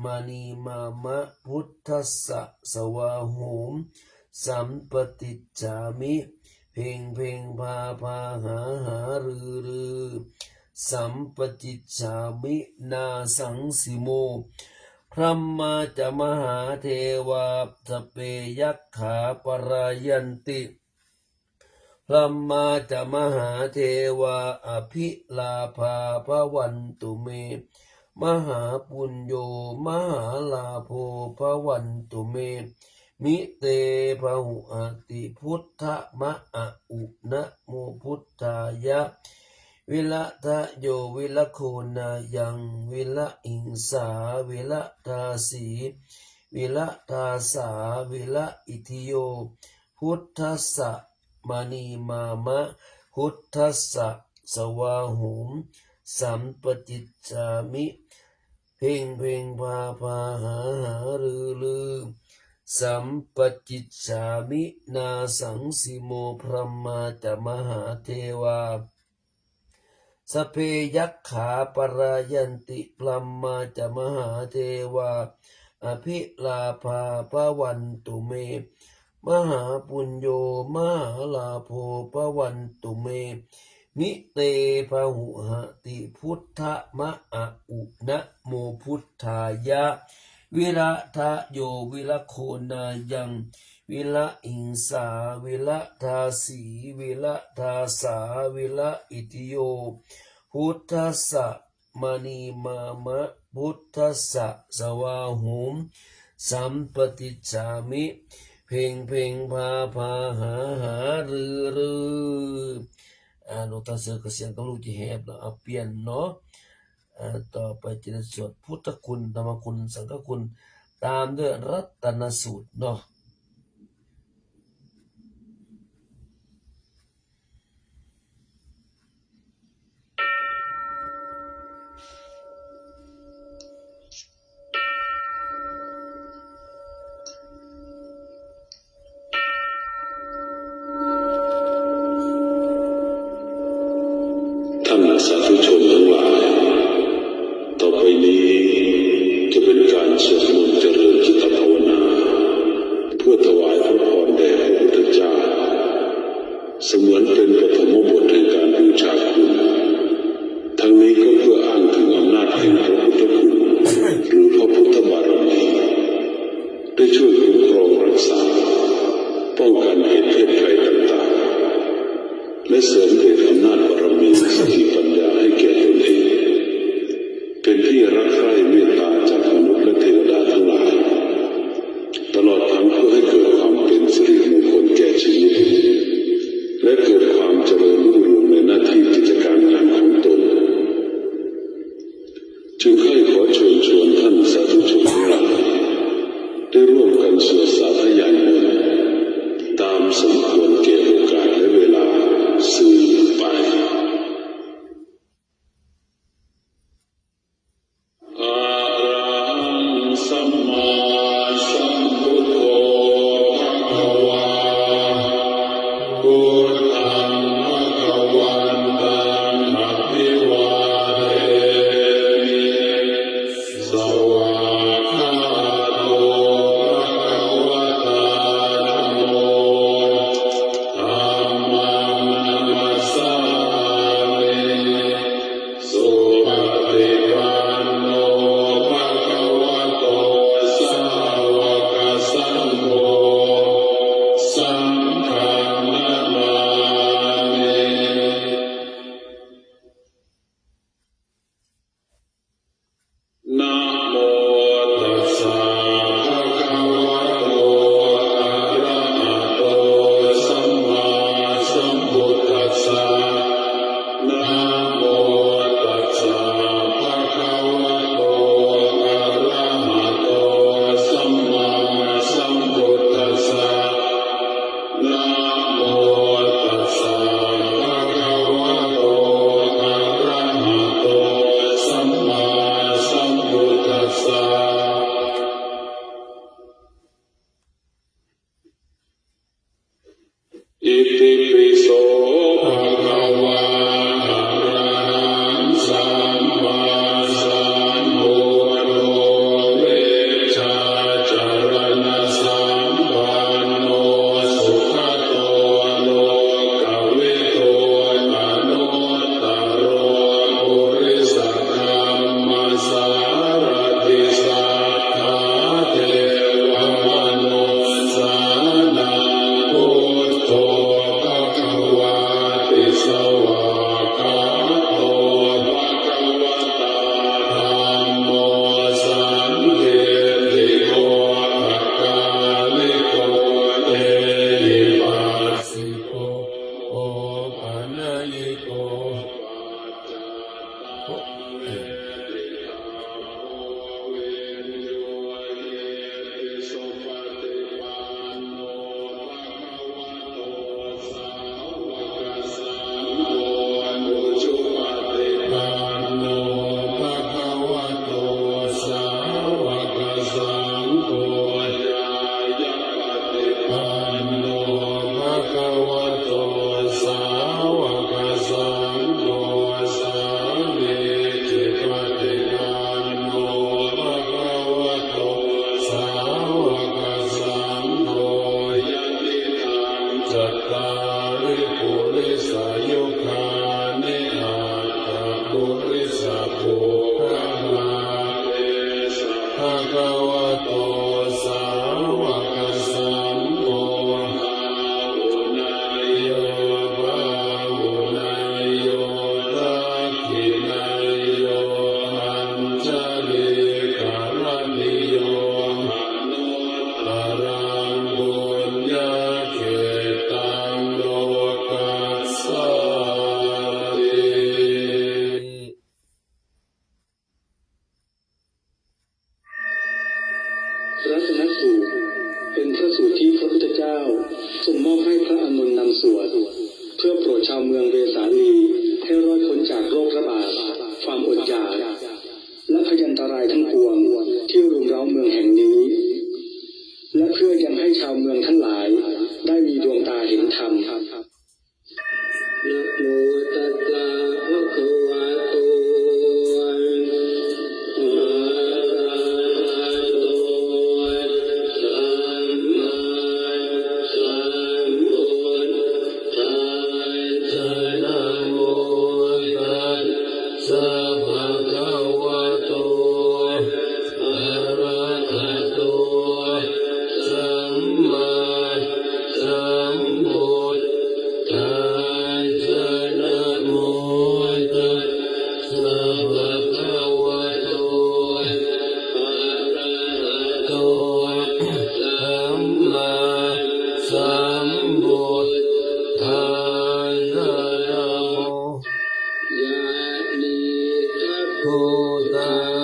mānī māma buddhassa svāhom sampaṭicchāmi. เพ็งเพ็งพาพาหาหารือรือ Sampacicchāmi nāsaṃsimo brahmā ca mahādevā sabbe yakkhā palāyanti brahmā ca mahādevā abhilābhā bhavantu me. Mahāpuñño mahālābho bhavantu me. Mite bahuhati buddha ma a u namo buddhāya. Viradayo viragonāyaṃ virahiṃsā viradāsī viradāsā viraitthiyo buddhassa mānī māma buddhassa svāhom sampaṭicchāmi. เพ็งเพ็งพาพาหาหารือรือ Sampacicchāmi nāsaṃsimo brahmā ca mahādevā sabbe yakkhā palāyanti brahmā ca mahādevā abhilābhā bhavantu me. Mahāpuñño mahālābho bhavantu me. Mite bahuhati buddha ma a u namo buddhāya. Viradayo viragonāyaṃ virahiṃsā viradāsī viradāsā viraitthiyo buddhassa mānī māma buddhassa svāhom sampaṭicchāmi. เพ็งเพ็งพาพาหาหารือรือ อ่า หลวงตาเสือเกษียณกับลูกจะแหบแล้ว เอาเปลี่ยนเนาะ อ่า ต่อไปจะได้สวดพุทธคุณ ธรรมคุณ สังฆคุณ ตามด้วยรัตนสูตรเนาะ ท่านสาธุชนทั้งหลาย ต่อไปนี้จะเป็นการสวดมนต์เจริญจิตภาวนา เพื่อถวายพระพรแด่พระพุทธเจ้า เสมือนเป็นปฐมบทแห่งการบูชาคุณ ทั้งนี้ก็เพื่ออ้างถึงอำนาจแห่งพระพุทธคุณ หรือพระพุทธบารมี ได้ช่วยคุ้มครองรักษา ป้องกันเหตุเพศภัยต่างๆ และเสริมเดชอำนาจบารมีสติปัญญาให้แก่ตนเอง เป็นที่รักใคร่เมตตาจากมนุษย์และเทวดาทั้งหลาย ตลอดทั้งเพื่อให้เกิดความเป็นสิริมงคลแก่ชีวิต และเกิดความเจริญรุ่งเรืองในหน้าที่กิจการงานของตน จึงใคร่ขอเชิญชวนท่านสาธุชนทั้งหลายได้ร่วมกันสวดสาธยายมนต์ตามสมควรแก่โอกาสและเวลาสืบไป Arahaṃ sammāsambuddho bhagavā, buddhaṃ bhagavantaṃ abhivādemi. Svākkhāto bhagavatā dhammo, dhammaṃ namassāmi. Supaṭipanno bhagavato sāvakasaṅgho, saṅghaṃ namāmi. Namo tassa bhagavato arahato sammāsambuddhassa. Namo tassa bhagavato arahato sammāsambuddhassa. Namo tassa bhagavato arahato sammāsambuddhassa. Itipi so bhagavā arahaṃ sammāsambuddho vijjācaraṇasampanno sugato lokavidū anuttaro purisadammasārathi satthā devamanussānaṃ buddho bhagavāti. Svākkhāto bhagavatā dhammo sandiṭṭhiko akāliko ehipassiko opanayiko Cattāri purisayugāni aṭṭha purisapuggalā, esa bhagavato sāvakasaṅgho, āhuneyyo pāhuneyyo dakkhiṇeyyo añjalikaraṇīyo anuttaraṃ puññakkhettaṃ lokassāti. รัตนสูตร เป็นพระสูตรที่พระพุทธเจ้าทรงมอบให้พระอานนท์นำสวด เพื่อโปรดชาวเมืองเวสาลีให้รอดพ้นจากโรคระบาด ความอดอยาก และพยันตรายทั้งปวงที่รุมเร้าเมืองแห่งนี้ และเพื่อยังให้ชาวเมืองทั้งหลายได้มีดวงตาเห็นธรรม Namo tassa bhagavato arahato sammāsambuddhassa. Namo tassa bhagavato arahato sammāsambuddhassa. Namo tassa bhagavato arahato sammāsambuddhassa. Namo Yānīdha bhūtāni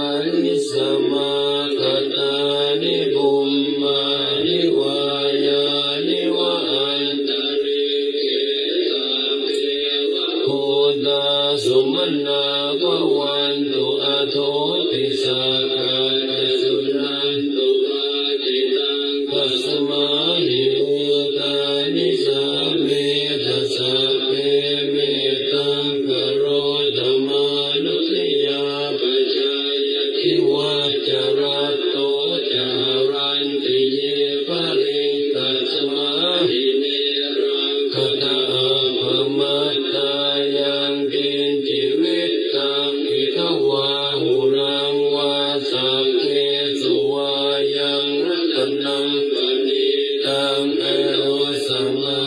sakkacca suṇantu bhāsitaṃ. Tasmā hi bhūtā nisāmetha sabbe mettaṃ karotha mānusiyā pajāya divā ca ratto ca haranti ye baliṃ tasmā hi ne rakkhatha appamattā. Yaṃ kiñci vittaṃ idha vā huraṃ vā saggesu vā yaṃ ratanaṃ paṇītaṃ anusamā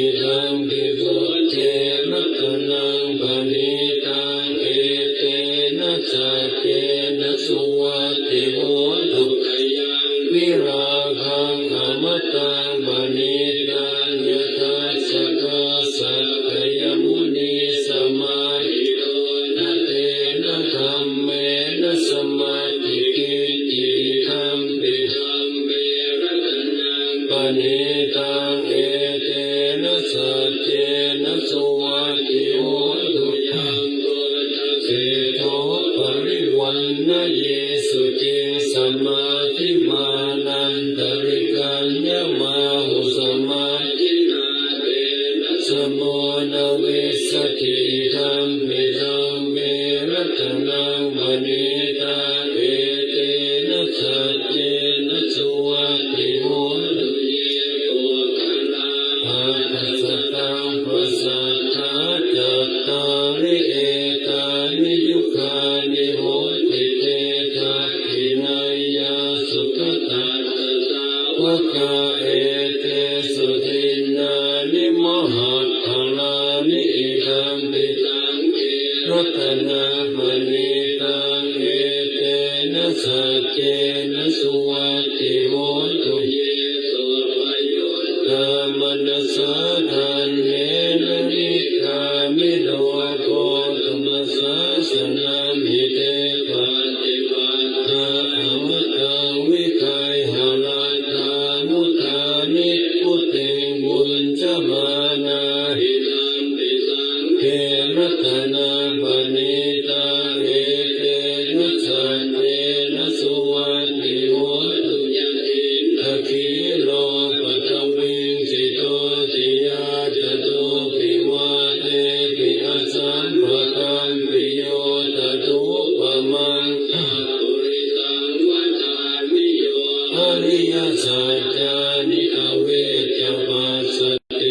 idampi buddhe ratanaṃ paṇītaṃ etena saccena suvatthi hotu. Khayaṃ virāgaṃ amataṃ paṇītaṃ yadajjhagā sakyamunī samāhito na tena dhammena samatthi kiñci idampi dhamme ratanaṃ paṇītaṃ etena saccena suvatthi hotu. Yaṃ buddhaseṭṭho parivaṇṇayī suciṃ samādhimānantarikaññamāhu samādhinā tena samo na vijjati idampi dhamme ratanaṃ paṇītaṃ etena saccena suvatthi hotu. Ye puggalā aṭṭha sataṃ pasatthā cattāri etāni yugāni honti te dakkhiṇeyyā sugatassa sāvakā etesu dinnāni mahapphalāni idampi saṅghe ratanaṃ paṇītaṃ etena saccena suvatthi hotu. Ye suppayuttā manasā daḷhena nikkāmino gotamasāsanamhi te pattipattā amataṃ vigayha laddhā mudhā nibbutiṃ bhuñjamānā idampi saṅghe ratanaṃ paṇītaṃ etena saccena suvatthi hotu. Yathindakhīlo paṭhaviṃ sito siyā catubbhi vātehi asambhagampiyo tadupamaṃ appurisaṃ vadāmi yo ariyasaccāni avecca passati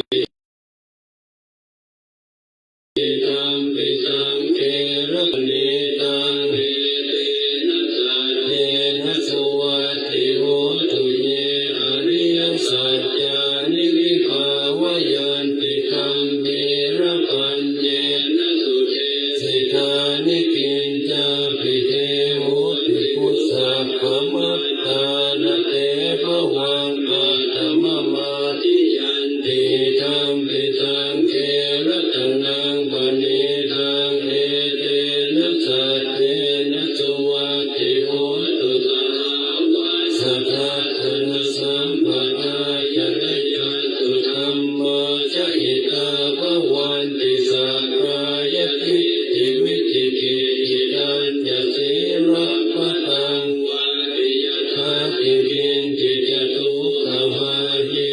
idampi saṅghe ratanaṃ paṇītaṃ etena saccena suvatthi hotu. Ye ariyasaccāni vibhāvayanti gambhīrapaññena sudesitāni kiñcāpi te hoti kusappamattā na te bhavaṃ aṭṭhamamādiyanti idampi saṅghe ratanaṃ paṇītaṃ etena saccena suvatthi hotu. Sahāvassa dassanasampadāya tayattu dhammā jahitā bhavanti sakkāyadiṭṭhi vicikicchitañca sīlabbataṃ vādiyadhāti kiñci ca duggāhehi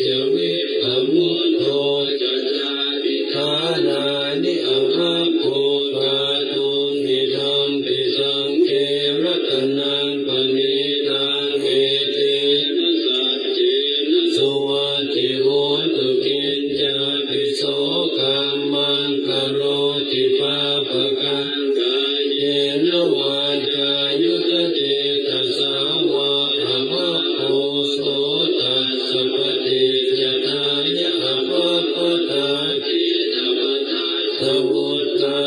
ca vippamutto ca jātidhānāni abhabbo kātuṃ idampi saṅghe ratanaṃ paṇītaṃ etena saccena suvatthi hotu. Kiñcāpi so kammaṃ karoti pāpakaṃ kāyena vācāyuda cetasā vā abhabbo so tassa paṭicchadāya abhabbatā cittapadassavutthā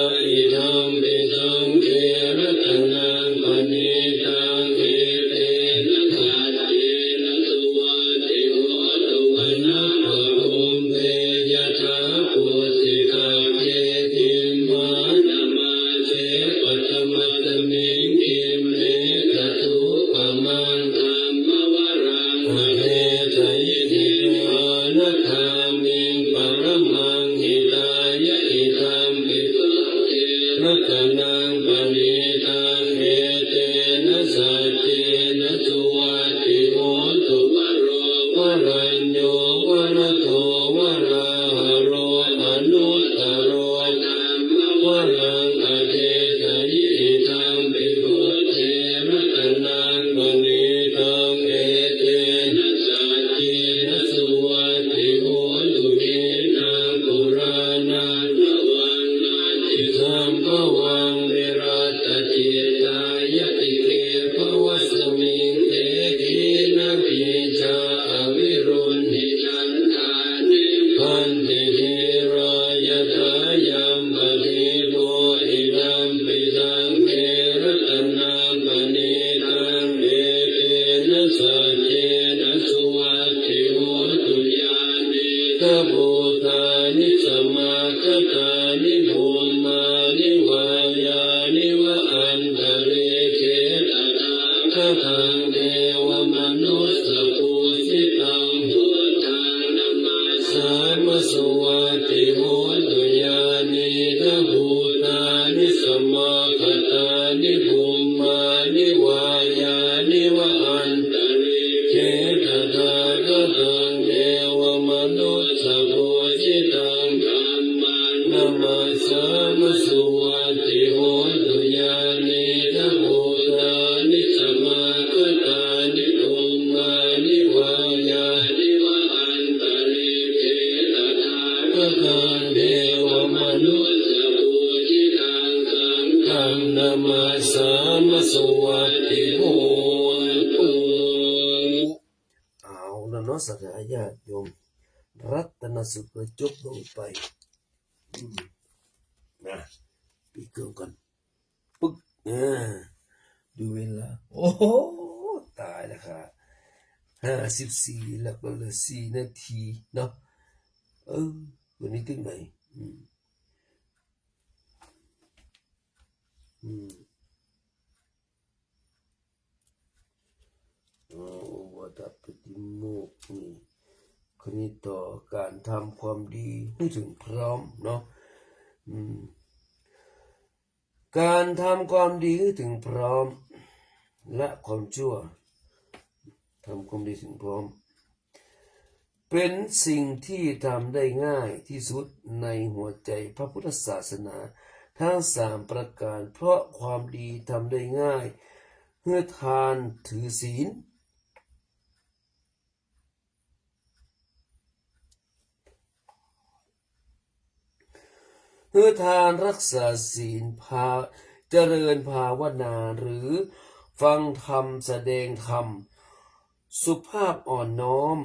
idampi saṅghe ratanaṃ paṇītaṃ etena saccena suvatthi hotu. Anappagumbe yathā puthigabbe timmānamāse ratanaṃ paṇītaṃ, etena saccena suvatthi hotu. Varo varaññū varado varāharo, anuttaro dhammavaraṃ adesayi. Idampi buddhe ratanaṃ paṇītaṃ, etena saccena suvatthi hotu. Khīṇaṃ purāṇaṃ navaṃ natthi sambhavaṃ, virattacittāyatike bhavasmiṃ, te khīṇabījā aviruḷhichandā nibbanti dhīrā yathāyampadīpo. Idampi saṅghe ratanaṃ paṇītaṃ, etena saccena suvatthi hotu. Yānīdha bhūtāni samāgatāni, bhummāni vā yāni va antalikkhe, tathāgataṃ devamanussapūjitaṃ, buddhaṃ namassāma suvatthi hotu. Yānīdha bhūtāni samāgatāni, bhummāni vā yāni va antalikkhe, tathāgataṃ devamanussapūjitaṃ, dhammaṃ namassāma suvatthi hotu. Yānīdha bhūtāni samāgatāni, bhummāni vā yāni va antalikkhe, tathāgataṃ devamanussapūjitaṃ, saṅghaṃ namassāma suvatthi hotu. เอาละเนาะ ศรัทธาญาติโยม รัตนสูตรก็จบลงไป อืม นะ ปิดเครื่องก่อน ปึ๊ก อ่า ดูเวลา โอ้โห ตายแล้วค่ะ ห้าสิบสี่ แล้วก็เหลือสี่นาทีเนาะ เออ วันนี้ถึงไหน อืม อืม อ๋อ โอวาทปาติโมกข์นี่ คราวนี้ต่อการทำความดีให้ถึงพร้อมเนาะ อืม การทำความดีให้ถึงพร้อม ละความชั่ว ทำความดีถึงพร้อม เป็นสิ่งที่ทำได้ง่ายที่สุดในหัวใจพระพุทธศาสนาทั้งสามประการ เพราะความดีทำได้ง่าย คือทาน ถือศีล คือทาน รักษาศีล ภา เจริญภาวนา หรือฟังธรรม แสดงธรรม สุภาพอ่อนน้อม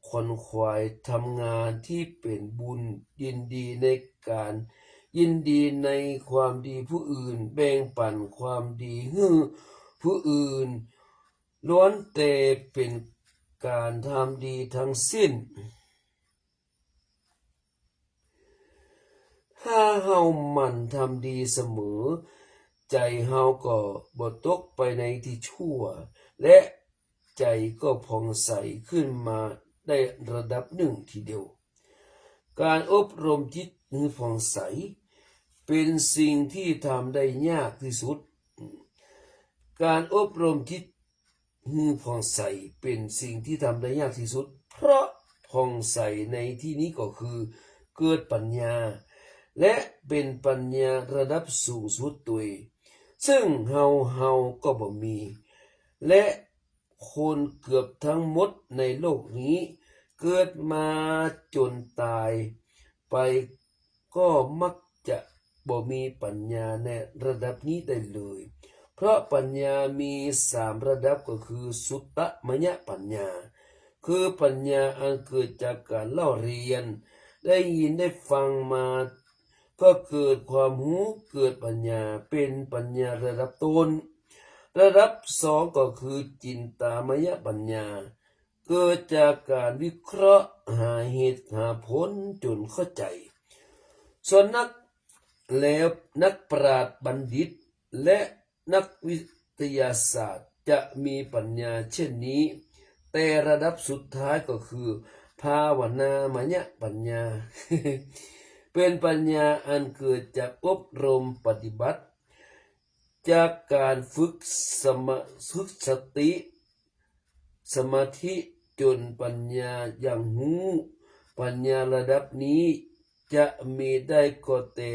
ขวนขวายทำงานที่เป็นบุญ ยินดีในการ ยินดีในความดีผู้อื่น แบ่งปันความดีหื้อผู้อื่น ล้วนแต่เป็นการทำดีทั้งสิ้น ถ้าเฮาหมั่นทำดีเสมอ ใจเฮาก็บ่ตกไปในที่ชั่ว และใจก็ผ่องใสขึ้นมาได้ระดับหนึ่งทีเดียว การอบรมจิตให้ผ่องใส เป็นสิ่งที่ทำได้ยากที่สุด การอบรมจิต หื้อผ่องใสเป็นสิ่งที่ทำได้ยากที่สุด เพราะผ่องใสในที่นี้ก็คือเกิดปัญญา และเป็นปัญญาระดับสูงสุดโดย ซึ่งเฮา เฮาก็บ่มี และคนเกือบทั้งหมดในโลกนี้ เกิดมาจนตายไป ก็มักจะบ่มีปัญญาในระดับนี้ได้เลย เพราะปัญญามีสามระดับก็คือ สุตตมยปัญญา คือปัญญาอันเกิดจากการเล่าเรียน ได้ยินได้ฟังมา ก็เกิดความรู้ เกิดปัญญา เป็นปัญญาระดับต้น ระดับสองก็คือ จินตามยปัญญา เกิดจากการวิเคราะห์หาเหตุหาผลจนเข้าใจ ส่วนนัก แล้วนักปราชญ์บัณฑิต และนักวิทยาศาสตร์จะมีปัญญาเช่นนี้ แต่ระดับสุดท้ายก็คือ ภาวนามยปัญญา เป็นปัญญาอันเกิดจากอบรมปฏิบัติ จากการฝึกสมาฝึกสติ สมาธิจนปัญญาอย่างรู้ ปัญญาระดับนี้จะมีได้ก็แต่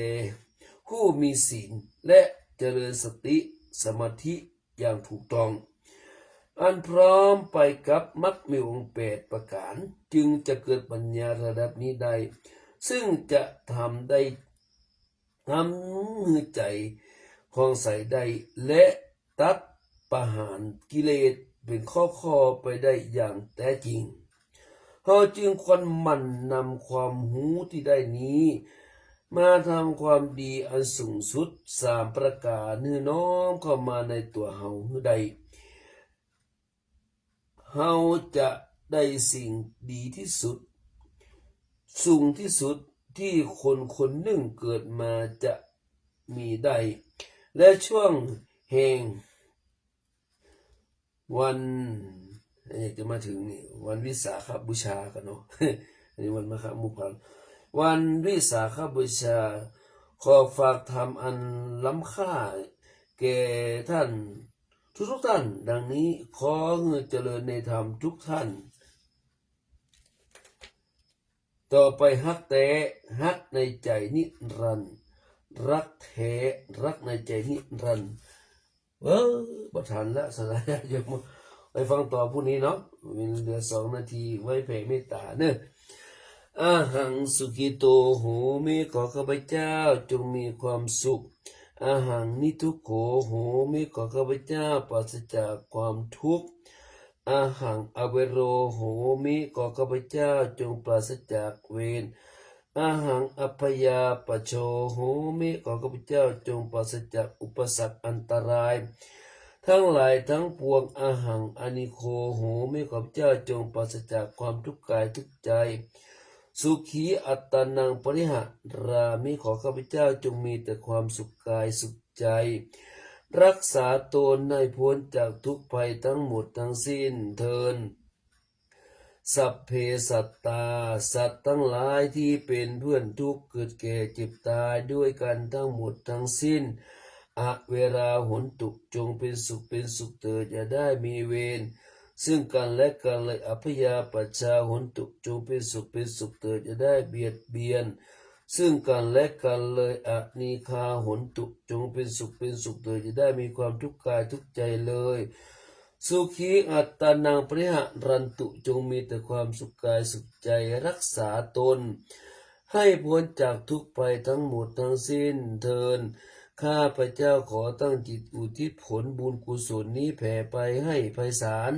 ผู้มีศีลและเจริญสติสมาธิอย่างถูกต้อง อันพร้อมไปกับมรรคมีองค์แปดประการ จึงจะเกิดปัญญาระดับนี้ได้ ซึ่งจะทำได้ ทำให้ใจผ่องใสได้ และตัดประหารกิเลสเป็นข้อๆไปได้อย่างแท้จริง เราจึงควรหมั่นนำความรู้ที่ได้นี้ มาทำความดีอันสูงสุดสามประการ ให้น้อมเข้ามาในตัวเราให้ได้ เราจะได้สิ่งดีที่สุด สูงที่สุดที่คนคนหนึ่งเกิดมาจะมีได้ และช่วงแห่งวัน อันนี้จะมาถึงนี่ วันวิสาขบูชากันเนาะ อันนี้วันมาฆบูชา วันวิสาขบูชา ขอฝากธรรมอันล้ำค่าแก่ท่านทุกๆท่าน ดังนี้ ขอให้เจริญในธรรมทุกท่าน ต่อไป ฮักแท้ ฮักในใจนิรันดร์ รักแท้ รักในใจนิรันดร์ เออ บ่ทันละ สลายญาติโยม ไปฟังต่อพรุ่งนี้เนาะ มีเหลือสองนาที ไว้แผ่เมตตาเนอะ Ahaṃ sukhito homi ขอข้าพเจ้าจงมีความสุข Ahaṃ niddukkho homi ขอข้าพเจ้าปราศจากความทุกข์ Ahaṃ avero homi ขอข้าพเจ้าจงปราศจากเวร Ahaṃ abyāpajjho homi ขอข้าพเจ้าจงปราศจากอุปสรรคอันตราย ทั้งหลายทั้งปวง Ahaṃ anīgho homi ข้าพเจ้าจงปราศจากความทุกข์กายทุกข์ใจ Sukhī attānaṃ pariharāmi ขอข้าพเจ้าจงมีแต่ความสุขกายสุขใจ รักษาตนให้พ้นจากทุกข์ภัยทั้งหมดทั้งสิ้นเทอญ Sabbe sattā สัตว์ทั้งหลายที่เป็นเพื่อนทุกข์เกิดแก่เจ็บตายด้วยกันทั้งหมดทั้งสิ้น Averā hontu จงเป็นสุขเป็นสุขเถิด อย่าได้มีเวรซึ่งกันและกันเลย Abyāpajjhā hontu จงเป็นสุขเป็นสุขเถิด อย่าได้เบียดเบียนซึ่งกันและกันเลย Anīghā hontu จงเป็นสุขเป็นสุขเถิด อย่าได้มีความทุกข์กายทุกข์ใจเลย Sukhī attānaṃ pariharantu จงมีแต่ความสุขกายสุขใจ รักษาตน ให้พ้นจากทุกข์ภัยทั้งหมดทั้งสิ้นเทอญ ข้าพเจ้าขอตั้งจิตอุทิศผลบุญกุศลนี้แผ่ไปให้ไพศาล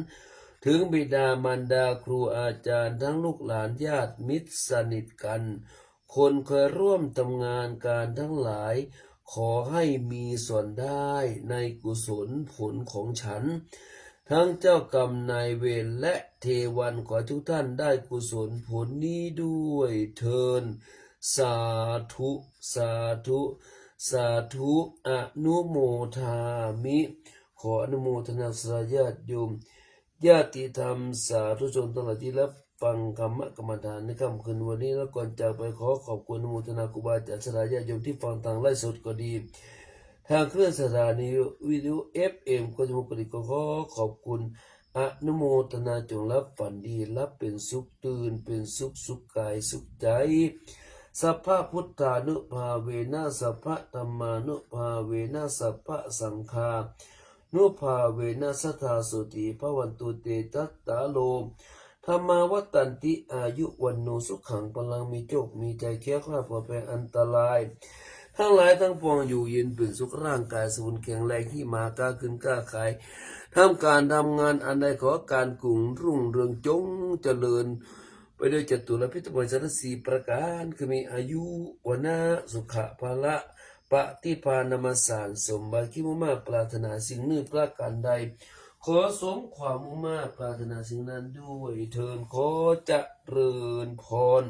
ถึงบิดามารดาครูอาจารย์ทั้งลูกหลานญาติมิตรสนิทกัน คนเคยร่วมทำงานการทั้งหลาย ขอให้มีส่วนได้ในกุศลผลของฉัน ทั้งเจ้ากรรมนายเวรและเทวัน ขอทุกท่านได้กุศลผลนี้ด้วยเทอญ สาธุ สาธุ สาธุ อนุโมทามิ ขออนุโมทนาศรัทธาญาติโยม ญาติธรรมสาธุชนทั้งหลายที่รับฟังธรรมกรรมฐานในค่ำคืนวันนี้ และก่อนจากไปขอขอบคุณอนุโมทนาครูบาอาจารย์ศรัทธาญาติโยมที่ฟังทางไลฟ์สดก็ดี ทางคลื่นสถานีวิทยุ เอฟเอ็ม ก็จะมุกกะดิก็ขอขอบคุณ อนุโมทนาจงหลับฝันดี หลับเป็นสุข ตื่นเป็นสุข สุขกายสุขใจ Sabbabuddhānubhāvena sabbadhammānubhāvena sabbasaṅghānubhāvena sadā sotthī bhavantu te. Tattālo dhammā vaḍḍhanti āyu vaṇṇo sukhaṃ balaṃ มีโชคมีชัย แคล้วคลาดปลอดภัยอันตราย ทั้งหลายทั้งปวงอยู่เย็นเป็นสุข ร่างกายสมบูรณ์แข็งแรง หิมหาค้าขึ้นค้าขาย ทำการทำงานอันใดขอการกุ่งรุ่งเรืองจงเจริญ ไปด้วยจตุรพิธมายสารสี่ประการ คือมีอายุ วรรณะ สุขะ พละ ปฏิภาณ ธรรมสาร สมบัติคิดมุ่งมาดปรารถนาสิ่งหนึ่งประการใด ขอสมความมุ่งมาดปรารถนาสิ่งนั้นด้วยเทอญ ขอเจริญพร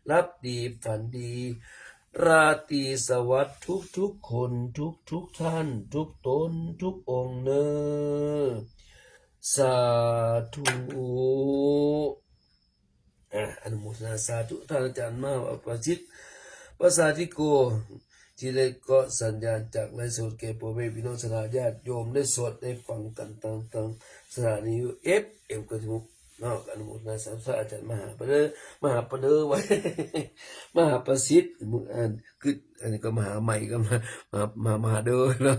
หลับดีฝันดี ราตรีสวัสดิ์ทุกๆคน ทุกๆท่าน ทุกตน ทุกองค์เนอ สาธุ อ่ะ อนุโมทนาสาธุ ท่านอาจารย์มาประสิทธิ์ ภาษาที่โก ที่ได้เกาะสัญญาณจากไลฟ์สดแก่พ่อแม่พี่น้องศรัทธาญาติโยมได้สวดได้ฟังกันทางทางสถานีเอฟเอ็มเก้าสิบหกเนาะ อนุโมทนาสาธุ อาจารย์มหาประเดิม มหาประเดิมไว้ มหาประสิทธิ์ มึงอ่านคืออันนี้ก็มหาใหม่ก็มา มหา มหา มหาเดิมเนาะ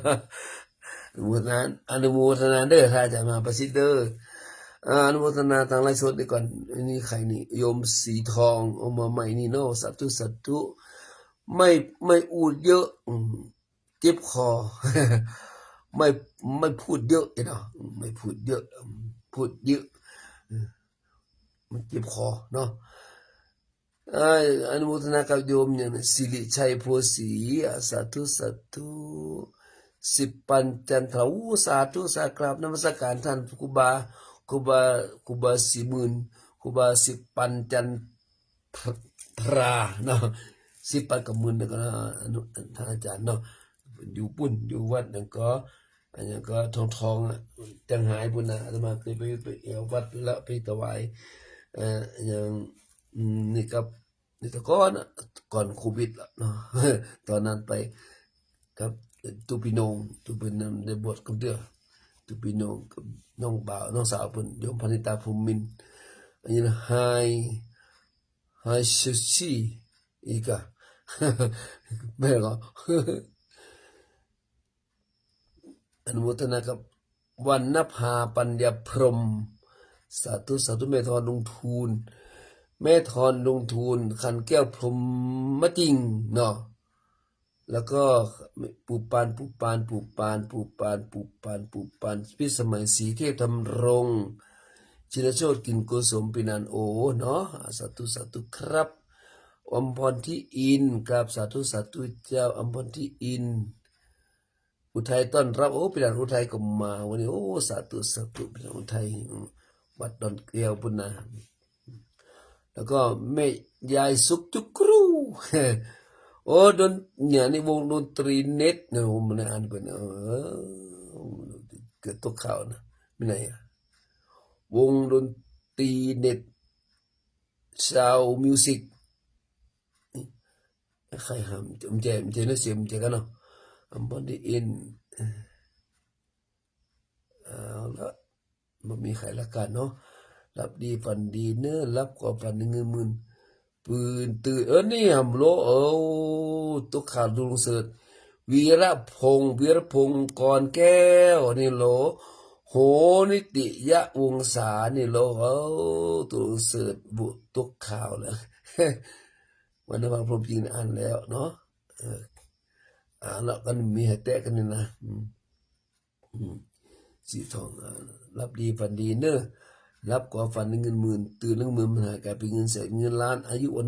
อนุโมทนา อนุโมทนาเด้อ ท่านอาจารย์มหาประสิทธิ์เด้อ อ่า อนุโมทนาทางไลฟ์สดดีก่อน อันนี้ใครนี่ โยมสีทอง เอามาใหม่นี่เนาะ สาธุ สาธุ ไม่ ไม่อูดเยอะ อืม เจ็บคอ ไม่ ไม่พูดเยอะเนาะ ไม่พูดเยอะ อืม พูดเยอะ อืม มันเจ็บคอเนาะ อ่า อนุโมทนากับโยมอย่างสิริชัย โพธิ์ศรี อ่า สาธุ สาธุ สิบปันจันทรา อู้ สาธุ สาธุ กราบนมัสการท่านครูบา ครูบา ครูบาศรีหมื่น ครูบาสิบปันจันทราเนาะ สิบปันกับหมื่นแล้วก็นะ อนุ ท่านอาจารย์เนาะ อยู่ปุ้น อยู่วัดนั่นก็ อันนั้นก็ทองทองอ่ะ จังหายปุ้นนะ อาตมาเคยไป ไปแอววัดแล้วไปถวาย เอ่อ อย่าง อืม นี่ครับ นี่แต่ก่อนอ่ะ ก่อนโควิดละเนาะ ตอนนั้นไป ครับ ตุ๊ปิโนง ตุ๊ปิโนง ได้บวชกับเดือ ตุ๊ปิโนงกับน้องบ่าว น้องสาวปุ้น โยมพนิตา ภูมินทร์ อันนี้นะ ไฮ ไฮซูชิ อีกอะ แม่ก็ อนุโมทนากับวรรณภา ปัญญาพรหม สาธุ สาธุ แม่ทอนลุงทูล แม่ทอนลุงทูล คันแก้วพรหมจริงเนาะ แล้วก็ปู่ปาน ปู่ปาน ปู่ปาน ปู่ปาน ปู่ปาน ปู่ปาน พิสมัย ศรีเทพธำรง ชินโชติ กลิ่นโกสม ปีนันโอเนาะ สาธุ สาธุครับ อมพรที่อิน ครับ สาธุ สาธุเจ้า อมพรที่อิน อุทัยต้อนรับ โอ้ พี่หลานอุทัยก็มาวันนี้ โอ้ สาธุ สาธุ พี่หลานอุทัย อืม วัดดอนแก้วปุ้นนะ แล้วก็แม่ยายสุขจุกรู โอ้ ดน เนี่ย นี่วงดนตรีเน็ตนะ ผมมาอ่านเป็น เออ เกิดตกข่าวนะ ไม่ไหนอะ วงดนตรีเน็ต ซาวด์มิวสิก ใครหาม มันจะ มันจะ เนาะ เสียงมันจะกันเนาะ อมพรที่อิน เอาละ บ่มีใครละกันเนาะ หลับดีฝันดีเน้อ หลับก็ฝันเงินหมื่น ปืนตื่น เออ นี่หำโล เออ ตกข่าวดูลงเสิร์ช วีระพงษ์ วีระพงษ์ กรแก้ว นี่โล โห นิติยวงศา นี่โล เออ ตัวลงเสิร์ช บุ ตกข่าวแล้ว วันนภาพรหมจริงอ่านแล้วเนาะ เออ อ่านแล้วกัน มีให้แตะกันนี่นะ อืม อืม สีทอง อ่า หลับดีฝันดีเน้อ หลับก็ฝันเงินหมื่น ตื่นเรื่องหมื่น มันหายกลายเป็นเงินแสน เงินล้าน อายุวัน